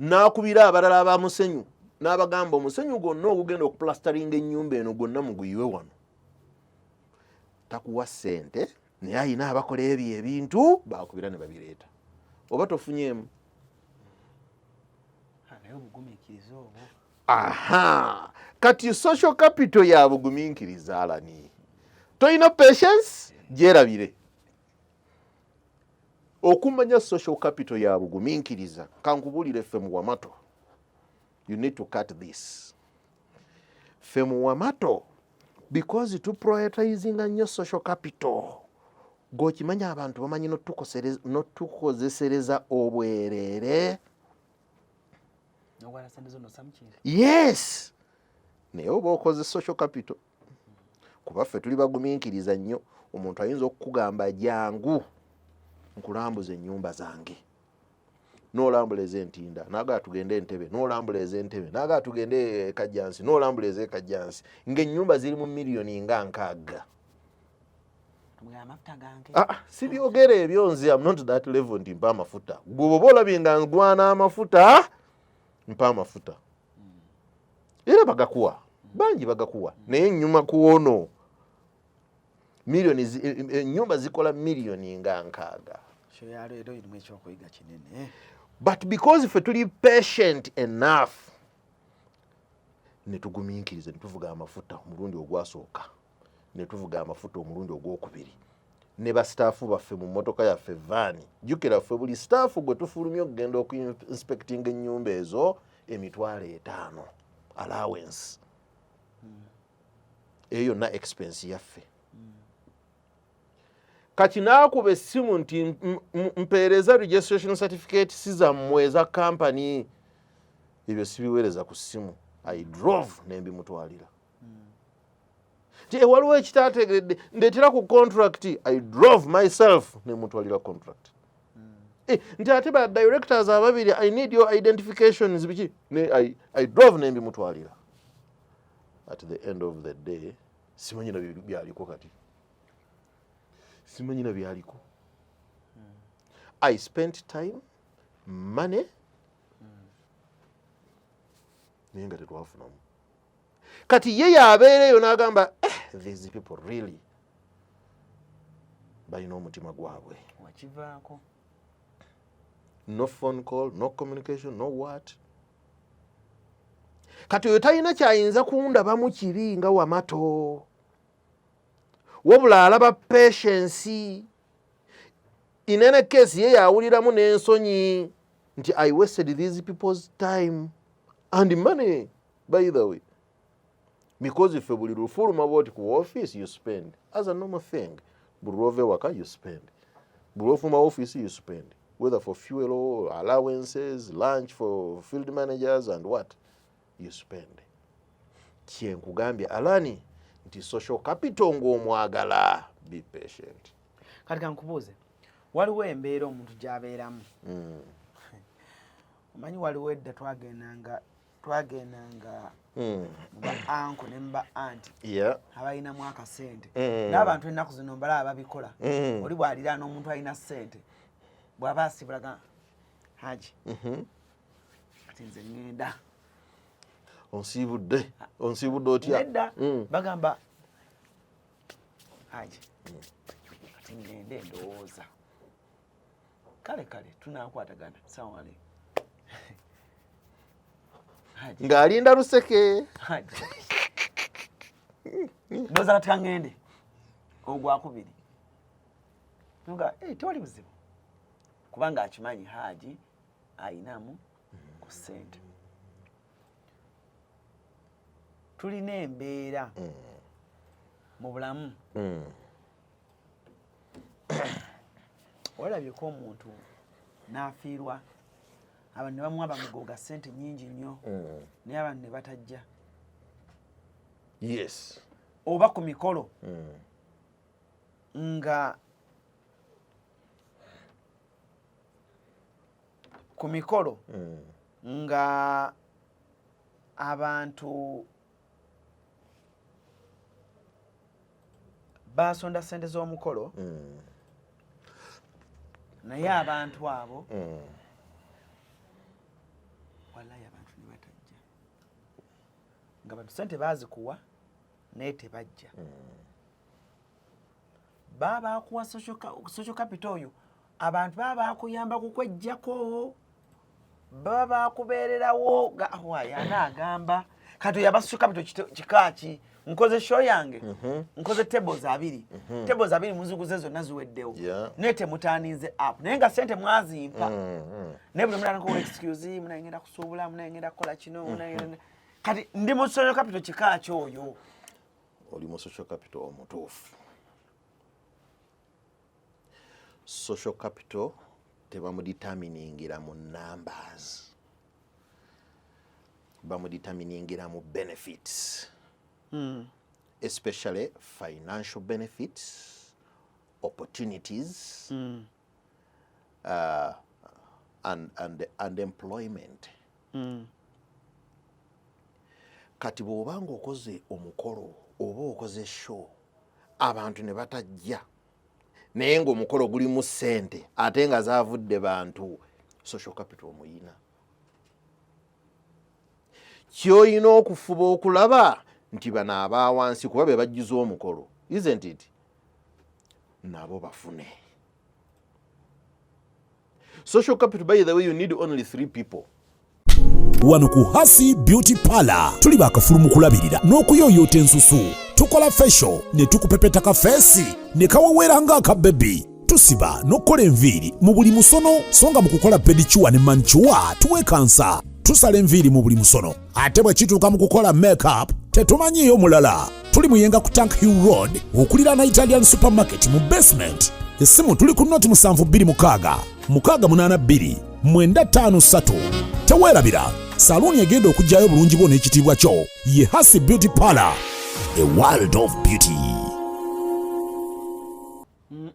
N'akubira abalala abamusenyu n'abagamba, "Omusenyu gwonna ogugenda okuplastaringa ennyumba eno gwonna muguyiwe wano." Takuwa ssente, naye ayina abakola ebyo ebintu, bakubira ne babireeta. Oba tofunyeemu. Naye obugumiikiriza obwo. Aha, kati social capital ya bugumiikiriza. Alani, tolina patience, gyerabire. Okumanya social capital ya bugumiikiriza, kankubulire, ffe mu Wamato, you need to cut this, ffe mu Wamato, because tuprioritizinga nnyo social capital, gweokimanya abantu bamanyi notukozesereza obwereere. Nogwala sente zo nosamu kintu. Yes, naye oba okoze social capital, kuba ffe tuli bagumiikiriza nnyo. Omuntu ayinza okukugamba, "Jangu nkulambuza ennyumba zange," n'olambula ez'Entinda, nagaa tugende Entebe, n'olambula ez'Entebe, nagaa tugende Kajjansi, n'olambula ez'Ekajjansi, ng'ennyumba ziri mu miliyoni nga 60. Tumugamba amafuta gange. Ah, sibyogera ebyo nze. Am not that level nti mpa amafuta. Gwe bwoba olabye nga ngwana amafuta, mpa amafuta, era bagakuwa, bangi bagakuwa. Naye nyuma kuwono miliyoni ennyumba zikola miliyoni nga 60. Show ya leero erimu ekyokuyiga kinene. But because ffe tuli patient enough, ne tugumiikiriza, ne tuvuga amafuta omulundi ogwasooka, ne tuvuga amafuta omulundi ogwokubiri ne basitaafu baffe mu mmotoka yaffe van. Jjukira, ffe buli sitaafu gwe tufulumya okugenda okuinspectinga ennyumba ezo, 50,000 allowance. Eyo yonna expense yaffe. Kati naakuba essimu nti mpeereza registration certificate si zammwe, eza kampani. Ebyo sibiweereza ku ssimu. I drove nembimutwalira nti, "Eh, waliwo ekitategeredde, ndeetera ku contract." I drove myself nemutwalira contract. Eh, nti ate ba directors ababiri, I need your identifications, biki. I drove nembimutwalira. At the end of the day, simanyi na byaliko kati, simanyi na byaliko. I spent time, money, naye nga tetwafunamu. Kati ye yabeera eyo n'agamba, "Eh, these people really balina omutima gwabwe." Wakivaako. No phone call, no communication, no what. Kati oyo talina kyayinza kundabamu kibi nga Wamato, wabula alaba patience. In any case, ye yawuliramu n'ensonyi nti I wasted these people's time and money, by the way, because ffe buli lufuluma bwoti ku office, you spend as a normal thing. Buli lwova ewaka, you spend. Buli lwofuluma office, you spend, whether for fuel or allowances, lunch for field managers and what, you spend. Kyenkugambye, Alani, nti social capital ng'omwagala, be patient. Kati kankubuuze, waliwo embeera omuntu gy'abeeramu. Omanyi, waliwo edda twagendanga mu ba uncle ne mu ba auntie abalinamu akasente. N'abantu ennaku zino mbalaba babikola. Oli bw'aliraana omuntu alina ssente, bw'aba asibulaga, "Haji, kati nze ŋŋenda." Onsiibudde, onsiibudde otya? Nedda. Bagamba, "Haji, kati ŋŋende, ndowooza kale kale tunakwatagana, sawale Haji." Ng'alinda luseke. Haji, ndowooza kati kaŋŋende ogwakubiri nga, "Eh, tewali buzibu," kubanga akimanyi Haji ayinamu ku ssente. Tulina embeera mu bulamu. Olabyeko omuntu n'afiirwa, abantu ne bamuwa bamugoga ssente nnyingi nnyo, naye abantu ne batajja? Yes. Oba ku mikolo nga ku mikolo nga abantu basonda sente z'omukolo, naye abantu abo, wallayi, abantu ne batajja, nga bantu sente bazikuwa naye tebajja. Baba akuwa social capital oyo. Abantu baba bakuyamba kukwejjako, baba bakubeererawo. Ana agamba kati oyo aba social capital kika ki? Nkoze show yange, nkoze tables 2, tables 2 muziguze zonna ziweddewo, naye temutanize up, naye nga sente mwazimpa, naye buli mulala nko excuse, munaye ngenda kusuubula, munaye ngenda kukola kino, munaye kati ndi mu social capital kika ki oyo? Oli mu social capital omutuufu. Social capital tebamudeterminingira mu numbers, bamudeterminingira mu benefits, especially financial benefits, opportunities, and employment. Kati bw'oba ng'okoze omukolo oba okoze show, abantu ne batajja, naye ng'omukolo gulimu ssente ate nga zaavudde bantu, social capital omuyina. Ky'olina okufuba okulaba nti bano abawansi, kuba be bajjuza omukolo, isn't it, nabo bafune social capital. By the way, you need only 3 people. Wano ku Hasi Beauty Parlor tuli bakafulu mu kulabirira n'okuyooyoota ensusu. Tukola facial ne tukupepeta ka feesi ne kaweweera ng'akabebi. Tusiba n'okukola enviiri mu buli musono, so nga mu kukola pedicure ne manicure tuwekansa. Tusala enviiri mu buli musono, ate bwe kituuka mu kukola makeup tetumanyiiyo mulala. Tuli Muyenga ku Tank Hill Road okuliraana Italian Supermarket mu basement. Essimu tuli ku noti 726 682 953. Teweerabira, saluuni egenda okuggyayo obulungi bwo n'ekitiibwa kyo ye Hasi Beauty Parlor, a world of beauty.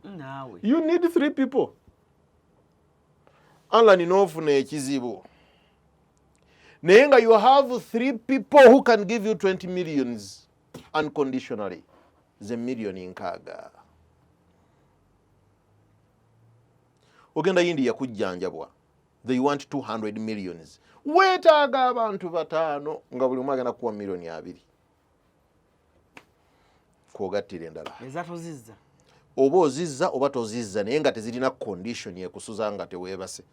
Naawe. You need 3 people. Allah, ninoofuna ekizibu, naye nga you have 3 people who can give you 20 millions unconditionally, ze miliyoni 60. Ogenda India kujjanjabwa, they want 200 millions. Weetaaga abantu 5 nga buli omu agenda kuwa miliyoni 2 kwogattira endala. Ezatozizza. Oba ozizza oba tozizza, naye nga tezirina condition ekusuza nga teweebase.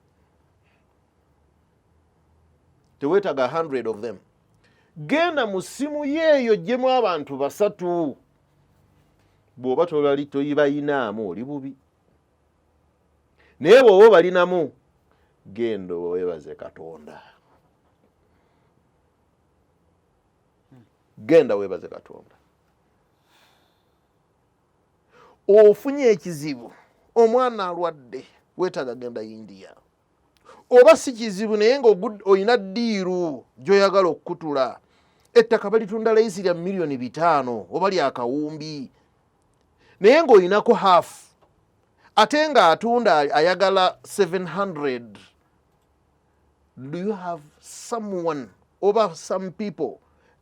Teweetaaga 100 of them. Genda mu ssimu yeeyo ggyemu abantu 3. Bw'oba tolali toyibayinaamu oli bubi, naye bw'oba obalinamu genda weebaze Katonda, genda weebaze Katonda. Ofunye ekizibu, omwana alwadde, weetaaga genda India, oba si kizibu naye nga olina ddiiru gy'oyagala okukutula, ettaka balitunda layisi lya miliyoni 5 oba lya kawumbi, naye ng'olinako half ate ng'atunda ayagala 700. Do you have someone oba some people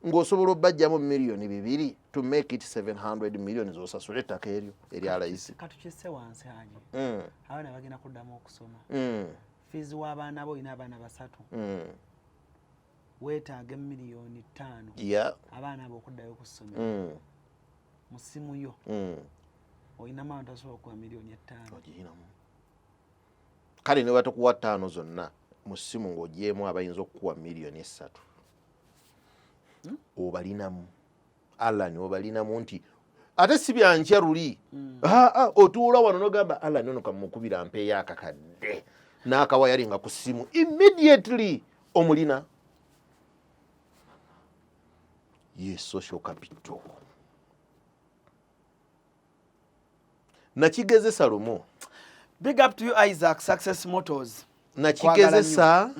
ng'osobola obbajjamu miliyoni 2 to make it 700 million z'osasula ettaka eryo erya layisi? Katukisse wansi, Haji. Abaana bagenda kuddamu okusoma. Fiizi w'abaana bo, olina abaana 3, weetaaga emiliyoni 5 abaana abo okuddayo ku ssomero. Mu ssimu yo olinamu abantu asobola okuwa miliyoni 5? Ogiyinamu. Kale ne batakuwa 5 zonna, mu ssimu ng'ogyemu abayinza okukuwa miliyoni 3, obalinamu. Alan, obalinamu nti ate si byankya luli. Otuula wano nogamba, Alan ono kamukubira mpeeyo akakadde n'akawayalinga ku ssimu, immediately omulina. Ye social capital nakigezesa lumu. Big up to you, Isaac Success Motors. Nakigezesa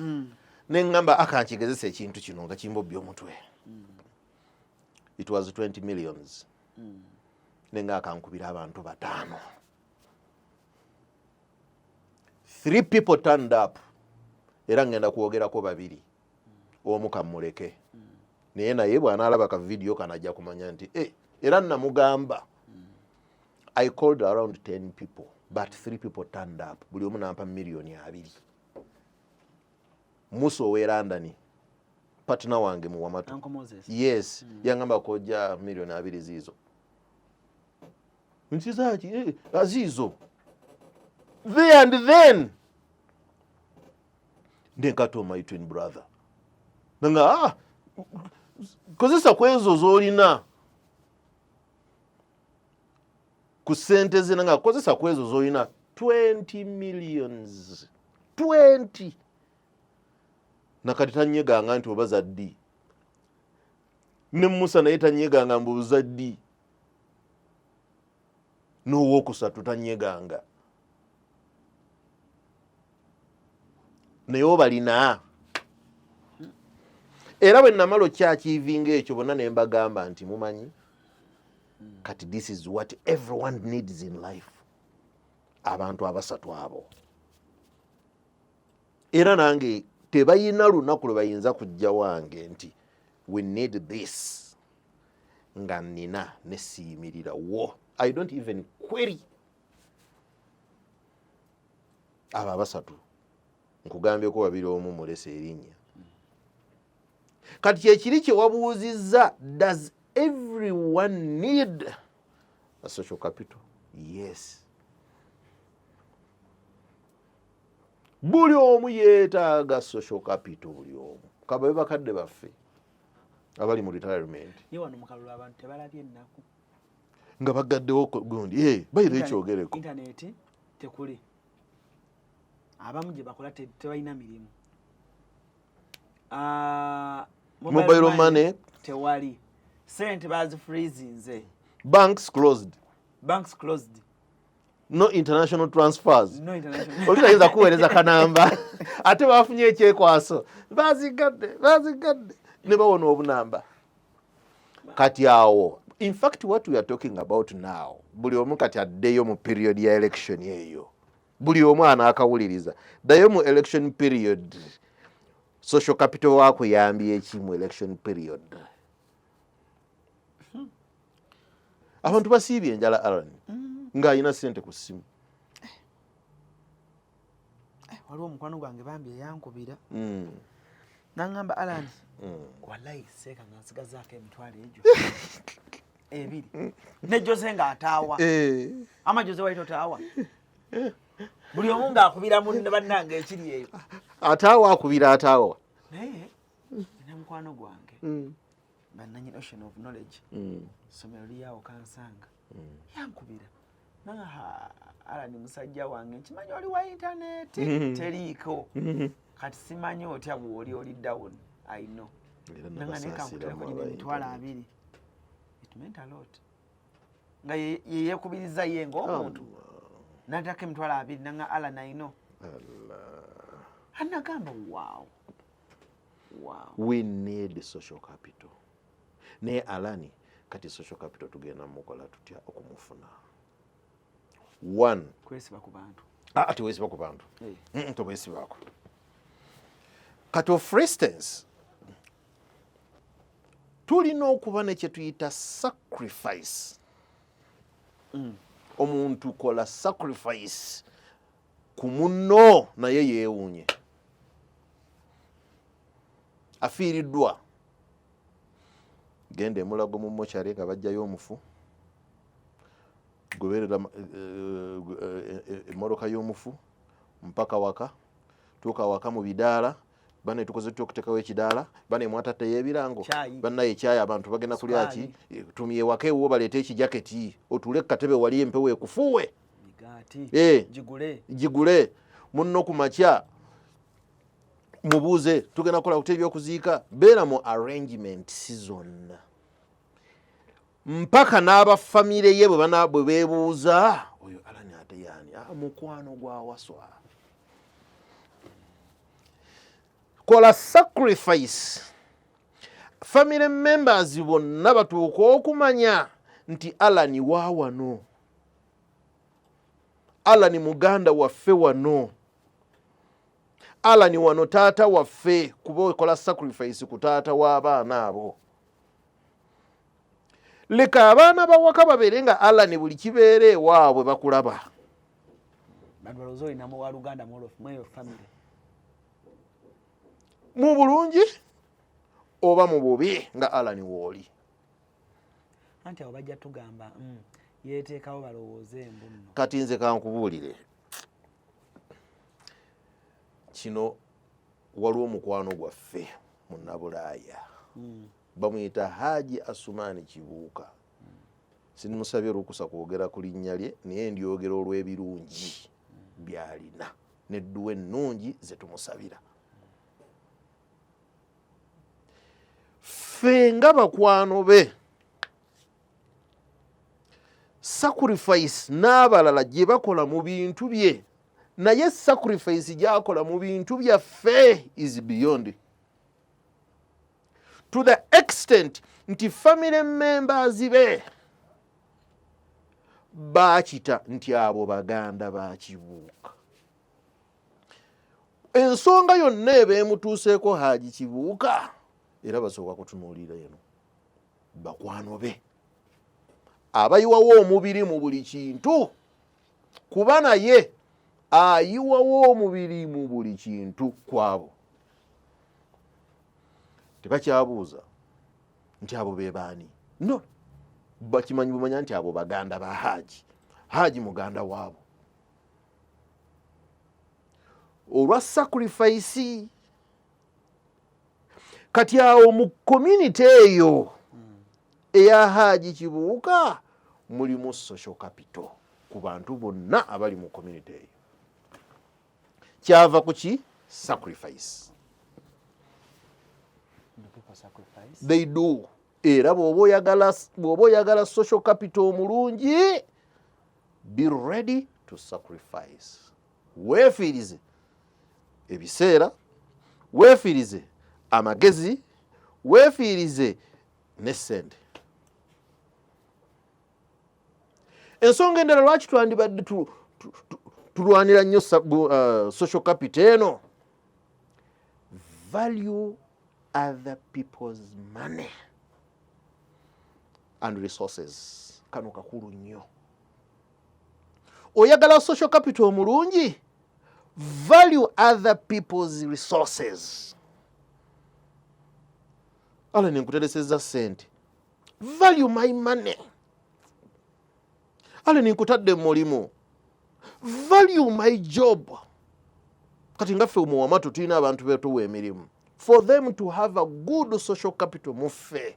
neŋŋamba akankigezesa ekintu kino nga kimbobbya omutwe. It was 20 millions. Nenga akankubira abantu 5. 3 people turned up, era ngenda kwogerako 2, omu kamuleke, naye naye bw'anaalaba ka video kano ajja kumanya nti era namugamba I called around 10 people but 3 people turned up, buli omu nampa miliyoni 2. Musa ow'e London, partner wange mu Wamatu. Uncle Moses. Yes, yangamba kojja miliyoni 20 ziizo nti zaaki, aziizo. There and then nenkato my twin brother nanga, ah, kozesa ku ezo z'olina ku ssente ze, nanga kozesa ku ezo z'olina 20 millions 20. Nakati tanyeganga nti oba zaddi, ne Musa naye tanyeganga mbu zaddi, n'owokusatu tanyeganga, naye obalina. Era bwe namala okyakiivinga ekyo bonna ne mbagamba nti mumanyi kati this is what everyone needs in life, abantu abasatu abo. Era nange tebayina lunaku lwe bayinza kujja wange nti we need this nga nina nesiyimirira wo. I don't even query. Abo abasatu nkugambyeko babiri, omu mulese erinnya. Kati kyekiri kyewabuuzizza, does everyone need a social capital? Yes, buli omu yeetaaga social capital, buli omu, kababe bakadde baffe abali mu retirement. Ye wano mu kalulu abantu tebalabye ennaku. Nga bagaddewo gundi bayira ekyogereko. Intaneti tekuli, abamu gye bakola tebalina mirimu. Mobile money tewali, sente bazifreezinze, banks closed, banks closed, no international transfers, no international. Oli tayinza kuweereza kanamba, ate bafunye ekyekwaso, bazigadde bazigadde ne bawona obunamba. Kati awo in fact what we are talking about now, buli omu kati addeyo mu period ya election eyo, buli omu anaakawuliriza ddayo mu election period, social capital wakuyambye eki mu election period? Abantu basiibye enjala, Alan, ng'alina ssente ku ssimu. Waliwo omukwano gwange bambi eyankubira nangamba, Alan, wallahi seeka nga nsigazaako emitwalo egyo ebiri ne Jose ng'ataawa. Ama Jose wali totaawa, buli omu ng'akubira munne, bannange ekiri eyo. Ataawa akubira ataawa. Naye nina mukwano gwange, bannanyini Ocean of Knowledge, ssomero lyawo kansanga, yankubira nanga, Alan musajja wange, nkimanyi oli wa intaneti teriiko, kati simanyi otya bw'oli oli down, I know. Era nanga naye nabasaasira kankutereko mu gino aba emitwalo internet. 20. It meant a lot nga ye yeekubiriza ye ng'omuntu natako emitwalo 20, nanga Alan, I know. Anagamba wow wow. We need social capital. Naye Alani, kati social capital tugenda mukola tutya okumufuna? One, kwesiba ku bantu. Ah, tewesiba ku bantu. Tewesibaako. Kati for instance tulina okuba ne kye tuyita sacrifice. Omuntu kola sacrifice ku munno naye yeewuunye afiiriddwa, genda emulago mu mokyale nga bajjayo omufu, goberera emmotoka y'omufu mpaka waka, tuuka waka mu bidaala, bane tukoze tutya okuteekawo ekidaala, bane mwatatteyo ebirango, Kyayi. bannaye ekyayi, abantu bagenda kulya ki? Sukaali. Tumye waka ewuwo baleete ekijaketi otuule ku katebe wali empewo ekufuuwe. Migaati. Gigule. Gigule munno ku makya, mubuuze tugenda kukola kuta ebyokuziika, beera mu arrangements zonna mpaka n'abafamire ye bwe bwe beebuuza oyo Alani ate yaani? Ah, mukwano gwa Waswa. Kola sacrifice, family members bonna batuuke okumanya nti Alani wa wano, Alani muganda waffe wano, Alani wano taata waffe, kuba okola sacrifice ku taata w'abaana abo. Leka abaana bawaka babeere nga Alani buli kibeera ewaabwe bakulaba. Bantu balowooza olinamu waluganda mweyo family. Mu bulungi oba mu bubi nga Alani wooli. Anti abo bajja tugamba, yeteekawo balowooze embu nno. Kati nze kankubuulire. Kino waliwo omukwano gwaffe munnabulaaya bamuyita Haji Asumaani Kibuuka. Sinimusabye lukusa kwogera ku linnya lye, naye ndyogera olw'ebirungi by'alina n'edduwa ennungi ze tumusabira. Ffe nga bakwano be, sacrifice n'abalala gye bakola mu bintu bye, naye sacrifice gy'akola mu bintu byaffe is beyond, to the extent nti family members be baakita nti abo baganda ba Kibuuka. Ensonga yonna eba emutuuseeko Haji Kibuuka, era basooka kutunuulira eno bakwano be abayiwawo omubiri mu buli kintu, kuba naye ayiwawo omubiri mu buli kintu. Kwabo tebakyabuuza nti abo be baani, no, bakimanyi bumanya nti abo baganda ba Haji, Haji muganda waabo olwa sacrifice. Kati awo mu community eyo eya Haji Kibuuka mulimu social capital ku bantu bonna abali mu community eyo. Kyava ku ki? Sacrifice. Do people sacrifice? They do. Era bw'oba oyagala social capital omulungi, be ready to sacrifice. Weefiirize ebiseera, weefiirize amagezi, weefiirize ne ssente. Ensonga endala lwaki twandibadde tulwanira nnyo social capital eno: value other people's money and resources. Kano kakulu nnyo. Oyagala social capital omulungi, value other people's resources. Ala nenkutereseza ssente, value my money. Ale ninkutadde mu mulimu, value my job. Kati nga ffe muwamatu tulina abantu betuwa emirimu. For them to have a good social capital muffe,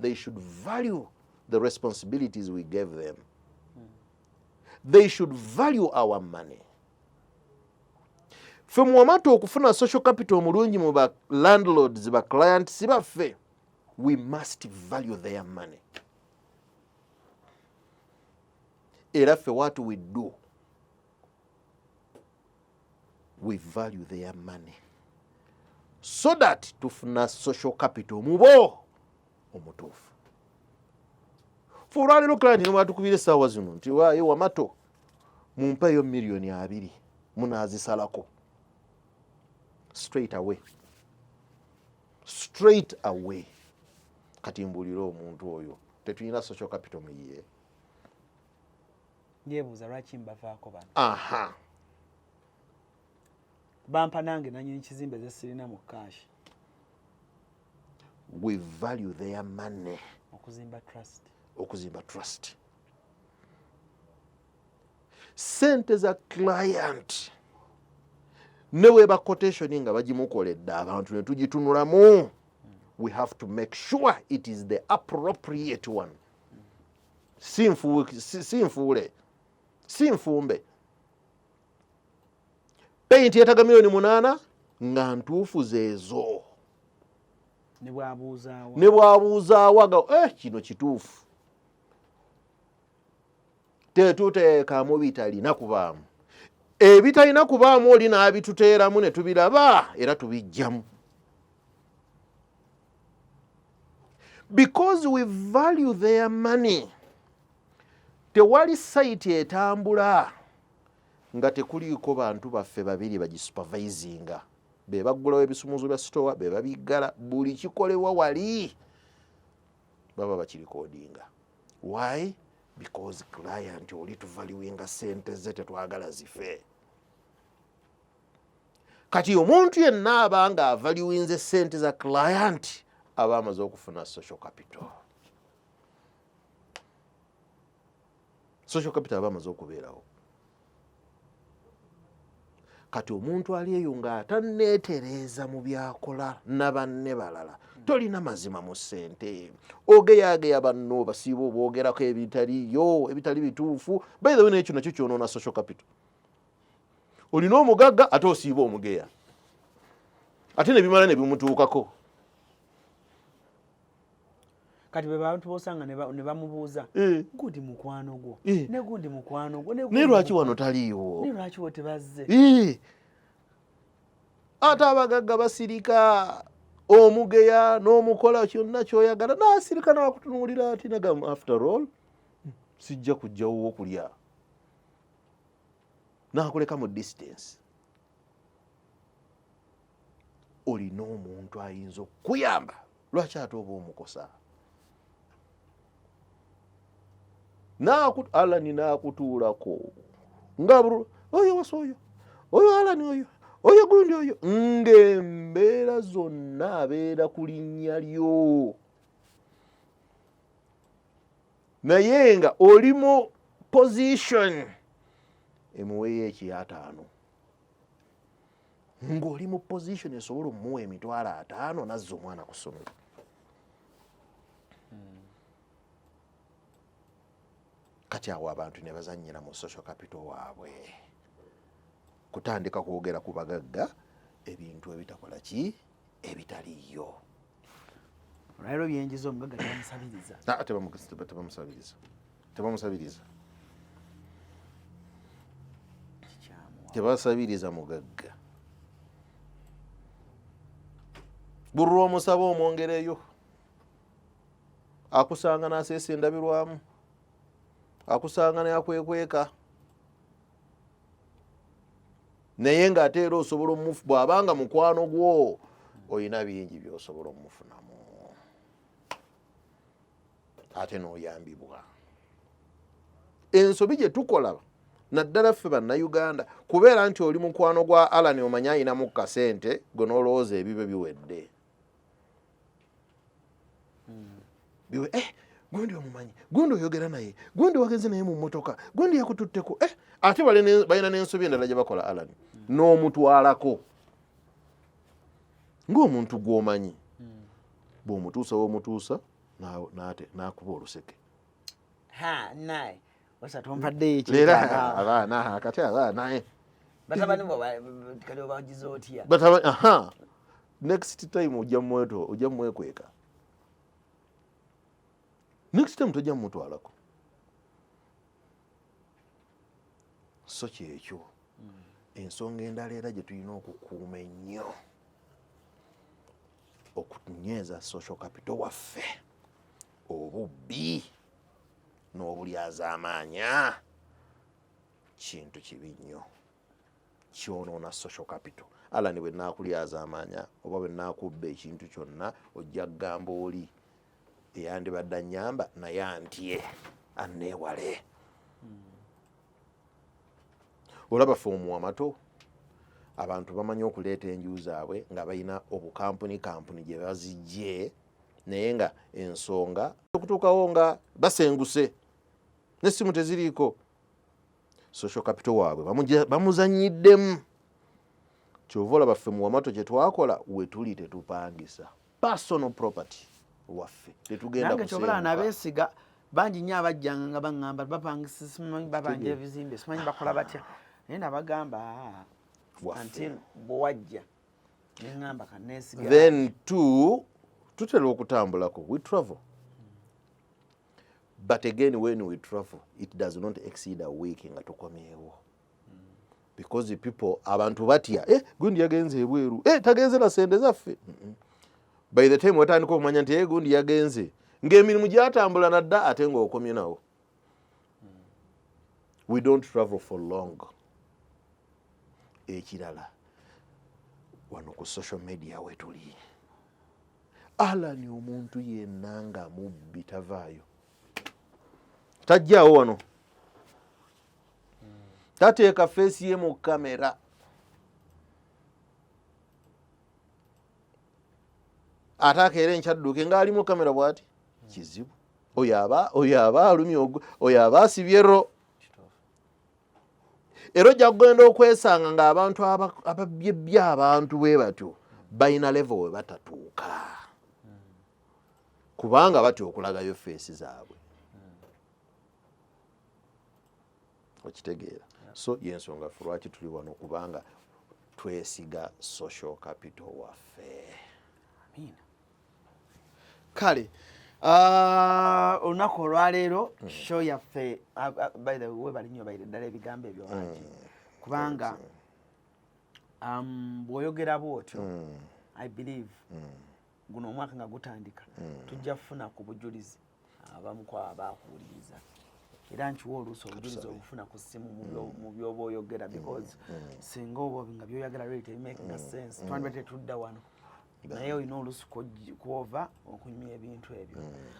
they should value the responsibilities we gave them. They should value our money. Ffe muwamatu okufuna social capital omulungi mu ba landlords, ba clients baffe, we must value their money. Era ffe what we do, we value their money so that tufuna social capital mubo omutuufu. Fe olwaleero client nebwatukubira essaawa zino nti, "Waayo Wamato, mumpeeyo 20 million," munaazisalako straight away, straight away. Kati mbuulire, omuntu oyo tetulina social capital muyiye? Yeebuuza lwaki mbavaako bano. Bampa nange nanyini kizimbe ze sirina mu cash. We value their money. Okuzimba trust. Okuzimba trust. Sente za client ne weba quotation nga bagimukoledde, abantu ne tugitunulamu, we have to make sure it is the appropriate one. Si nfuule, si nfumbe. Paint yetaga 8 million nga ntuufu zeezo. Ne bwabuuzaawa. Ne bwabuuzaawo aga, kino kituufu. Tetuteekamu bitalina kubaamu. Ebitalina kubaamu oli n'abituteeramu ne tubiraba era tubijjamu, because we value their money. Tewali site etambula nga tekuliiko bantu baffe babiri bagisupervisinga. Be baggulawo ebisumuzo bya sitowa, be babiggala, buli kikolebwa wali baba bakirikodinga. Why? Because client oli tuvaluinga sente ze, tetwagala zife. Kati omuntu yenna aba nga avaluinze sente za client aba amaze okufuna social capital. Social capital aba amaze okubeerawo. Kati omuntu ali eyo ng'atanneetereeza mu byakola na banne balala, tolina mazima mu ssente, ogeyageya banno, basiiba obwogerako ebitaliyo, ebitali bituufu. By the way, nekyo nakyo kyonoona social capital. Olina omugagga ate osiiba omugeya, ate ne bimala ne bimutuukako. Kati be bantu bosanga ne bamubuuza, Eh. gundi mukwano gwo, Eh. ne gundi mukwano gwo, ne naye gundi lwaki mukwano- wano taliiwo? Naye lwaki wo tebazze? Eh. Ate abagagga basirika, omugeya n'omukola kyonna kyoyagala n'asirika n'akutunuulira ati nagamba, after all sijja kujjawo okulya, n'akuleka mu distance. Olina omuntu ayinza okukuyamba, lwaki ate oba omukosa? Alani n'akutuulako nga oyo wasa oyo oyo Alani oyo oyo gundi oyo, ng'embeera zonna abeera ku linnya lyo, naye nga oli mu position emuweeyo ekyataano, ng'oli mu position esobola omuwa 50,000 nazza omwana ku ssomero. Kati awo abantu ne bazannyira mu social capital waabwe, kutandika kwogera ku bagagga ebintu ebitakola ki, ebitaliiyo. Olwaliro byenjiza, omugagga tebamusabiriza. Ah, tebamusabiriza, tebamusabiriza. Kikyamu. Tebasabiriza mugagga. Buli lwomusaba omwongereyo, akusanga n'aseesa endabirwamu, akusanga n'akwekweka, naye ng'ate era osobola omufu bw'abanga mukwano gwo, olina bingi by'osobola omufunamu ate n'oyambibwa. Ensobi gye tukola naddala ffe Bannayuganda kubeera nti oli mukwano gwa Alan, omanyi ayinamu kasente, gwe n'olowooza ebibyo biwedde. Biwe gundi omumanyi, gundi oyogera naye, gundi wagenze naye mu mmotoka, gundi yakututteko. Ate balina n'ensobi endala gye bakola, Alan, n'omutwalako ng'omuntu gw'omanyi, bw'omutuusa w'omutuusa n'akuba oluseke. Ha, naye wasa tompaddeyo. Leero Ekyetaaga. Abaana kati abaana Batabani bo kati obagiza otya? Aha, next time ojja mweto, ojja mwekweka. Next time tojja mutwalako. So kyekyo. Ensonga endala era gye tulina okukuuma ennyo okunyweza social capital waffe, obubbi n'obulyazaamaanya kintu kibi nnyo, kyonoona social capital. Alani, bwe naakulyazaamaanya oba bwe naakubba ekintu kyonna, ojja kugamba oli eyandibadde annyamba naye antye, anneewale. Olaba ffe omuwamato abantu bamanyi okuleeta enju zaabwe nga balina obukampuni kampuni gye bazijje, naye nga ensonga okutuukawo nga basenguse n'essimu teziriiko. Social capital waabwe bamuzanyiddemu. Kyova olaba ffe muwamato kye twakola, we tuli tetupangisa, personal property waffe, tetugenda Nange kyobala kusenguka. Nabeesiga bangi nnyo abajjanga nga baŋŋamba bapangisa, simanyi babanja ebizimbe, simanyi bakola batya, naye nabagamba, "Ah, Waffe. until bwewajja neŋŋamba kaneesiga." Then two, tutera okutambulako, we travel, but again when we travel it does not exceed a week nga tukomyewo, because the people, abantu batya, gundi yagenze ebweru, tagenze na sente zaffe. By the time watandika okumanya nti gundi yagenze, ng'emirimu gyatambula nadda, ate ng'okomye nawo. We don't travel for long. Ekirala, wano ku social media wetuli, Alani, omuntu yenna nga mubbi tavaayo, tajjaawo wano, tateeka face ye mu kamera. Ate akeera enkyadduke ng'ali mu kamera bw'ati, kizibu. Oyo aba alumye, oyo aba asibye ro. Era ojja kugenda okwesanga ng'abantu ababyebbya abantu bwe batyo balina level we batatuuka, kubanga batya okulagayo face zaabwe. Okitegeera? So yensonga ffe lwaki tuli wano, kubanga twesiga social capital waffe. Amiina. Kale olunaku olwaleero show yaffe, by the way, webali nnyo, baire ddala ebigambo ebyo bangi, kubanga bw'oyogera bwotyo, I believe guno omwaka nga gutandika tujja kufuna ku bujulizi abamu ku abakuwuliriza, era nkiwa oluusi obujulizi obufuna ku ssimu mu byoba oyogera, because singa oba nga byoyagala really tebimakinga sense, twandibadde tetudda wano. Naye olina oluusi kwova okunyumya ebintu ebyo.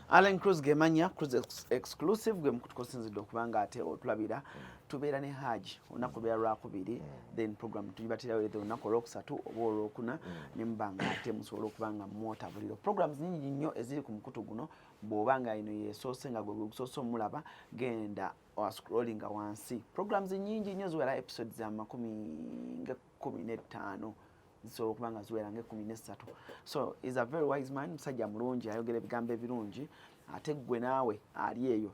Allen Cruz gemanya Cruz Exclusive, gwe mukutu kosinzidde okuba nga ate otulabira. Tubeera ne Haji olunaku lubeera lwakubiri, then program tugibatirawo either olunaku olwokusatu oba olwokuna, ne muba nga ate musobola okuba nga mwota buliro. Programs nyingi nnyo eziri ku mukutu guno. Bw'oba nga ino yesoose, nga gwe gusoose omulaba, genda scrollinga wansi, programs nyingi nnyo ziwera, episodes za 115 zisobola okuba nga ziwera nga 13. So is a very wise man, musajja mulungi, ayogera ebigambo ebirungi. Ate ggwe naawe ali eyo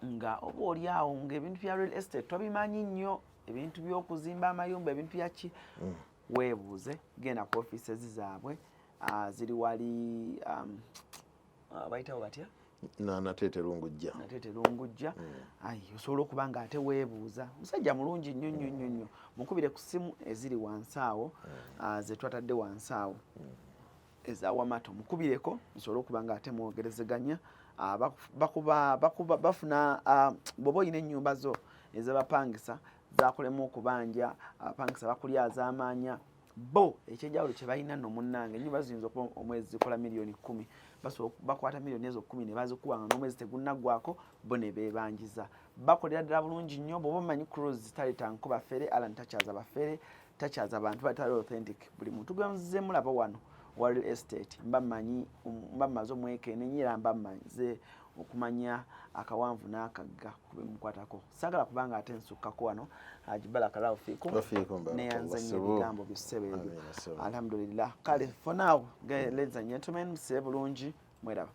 nga oba oli awo ng'ebintu bya real estate tobimanyi nnyo, ebintu by'okuzimba amayumba, ebintu byaki, weebuuze, genda ku offices zaabwe, ziri wali bayitawo batya? Nateete Lungujja. Nateete Lungujja. Ai, osobola okuba nga ate weebuuza. Musajja mulungi nnyo nnyo nnyo nnyo. Mukubire ku ssimu eziri wansi awo, ze twatadde wansi awo eza Wamato, mukubireko musobole okuba nga ate mwogerezeganya. Bakuba bafuna, bw'oba olina ennyumba zo ez'abapangisa zakulemu okubanja, abapangisa bakulyaza amaanya, bo ekyenjawulo kye balina nno munnange, ennyumba ziyinza okuba omwezi zikola miliyoni 10, basobola bakwata miliyoni ezo 10 ne bazikuwa nga n'omwezi tegunnaggwako, bo ne beebanjiza. Bakolera ddala bulungi nnyo. Bw'oba omanyi Cruz taleeta nkuba fere, Alan takyaza bafere, takyaza bantu batali authentic. Buli muntu gwe nzize mulaba wano wa real estate mba mmanyi, mba mmaze omwekenenya, era mba mmaze okumanya akawanvu n'akagga kubemukwatako. Saagala kubanga ate nsukkako wano. Haji, barakallahu fikum. Wa fikum barakallah. Neyanza nnyo Ssebo. ebigambo by'essebo ebyo. Amiina, ssebo. Alhamdulillah. Kale for now, ladies and gentlemen, musibe bulungi, mweraba.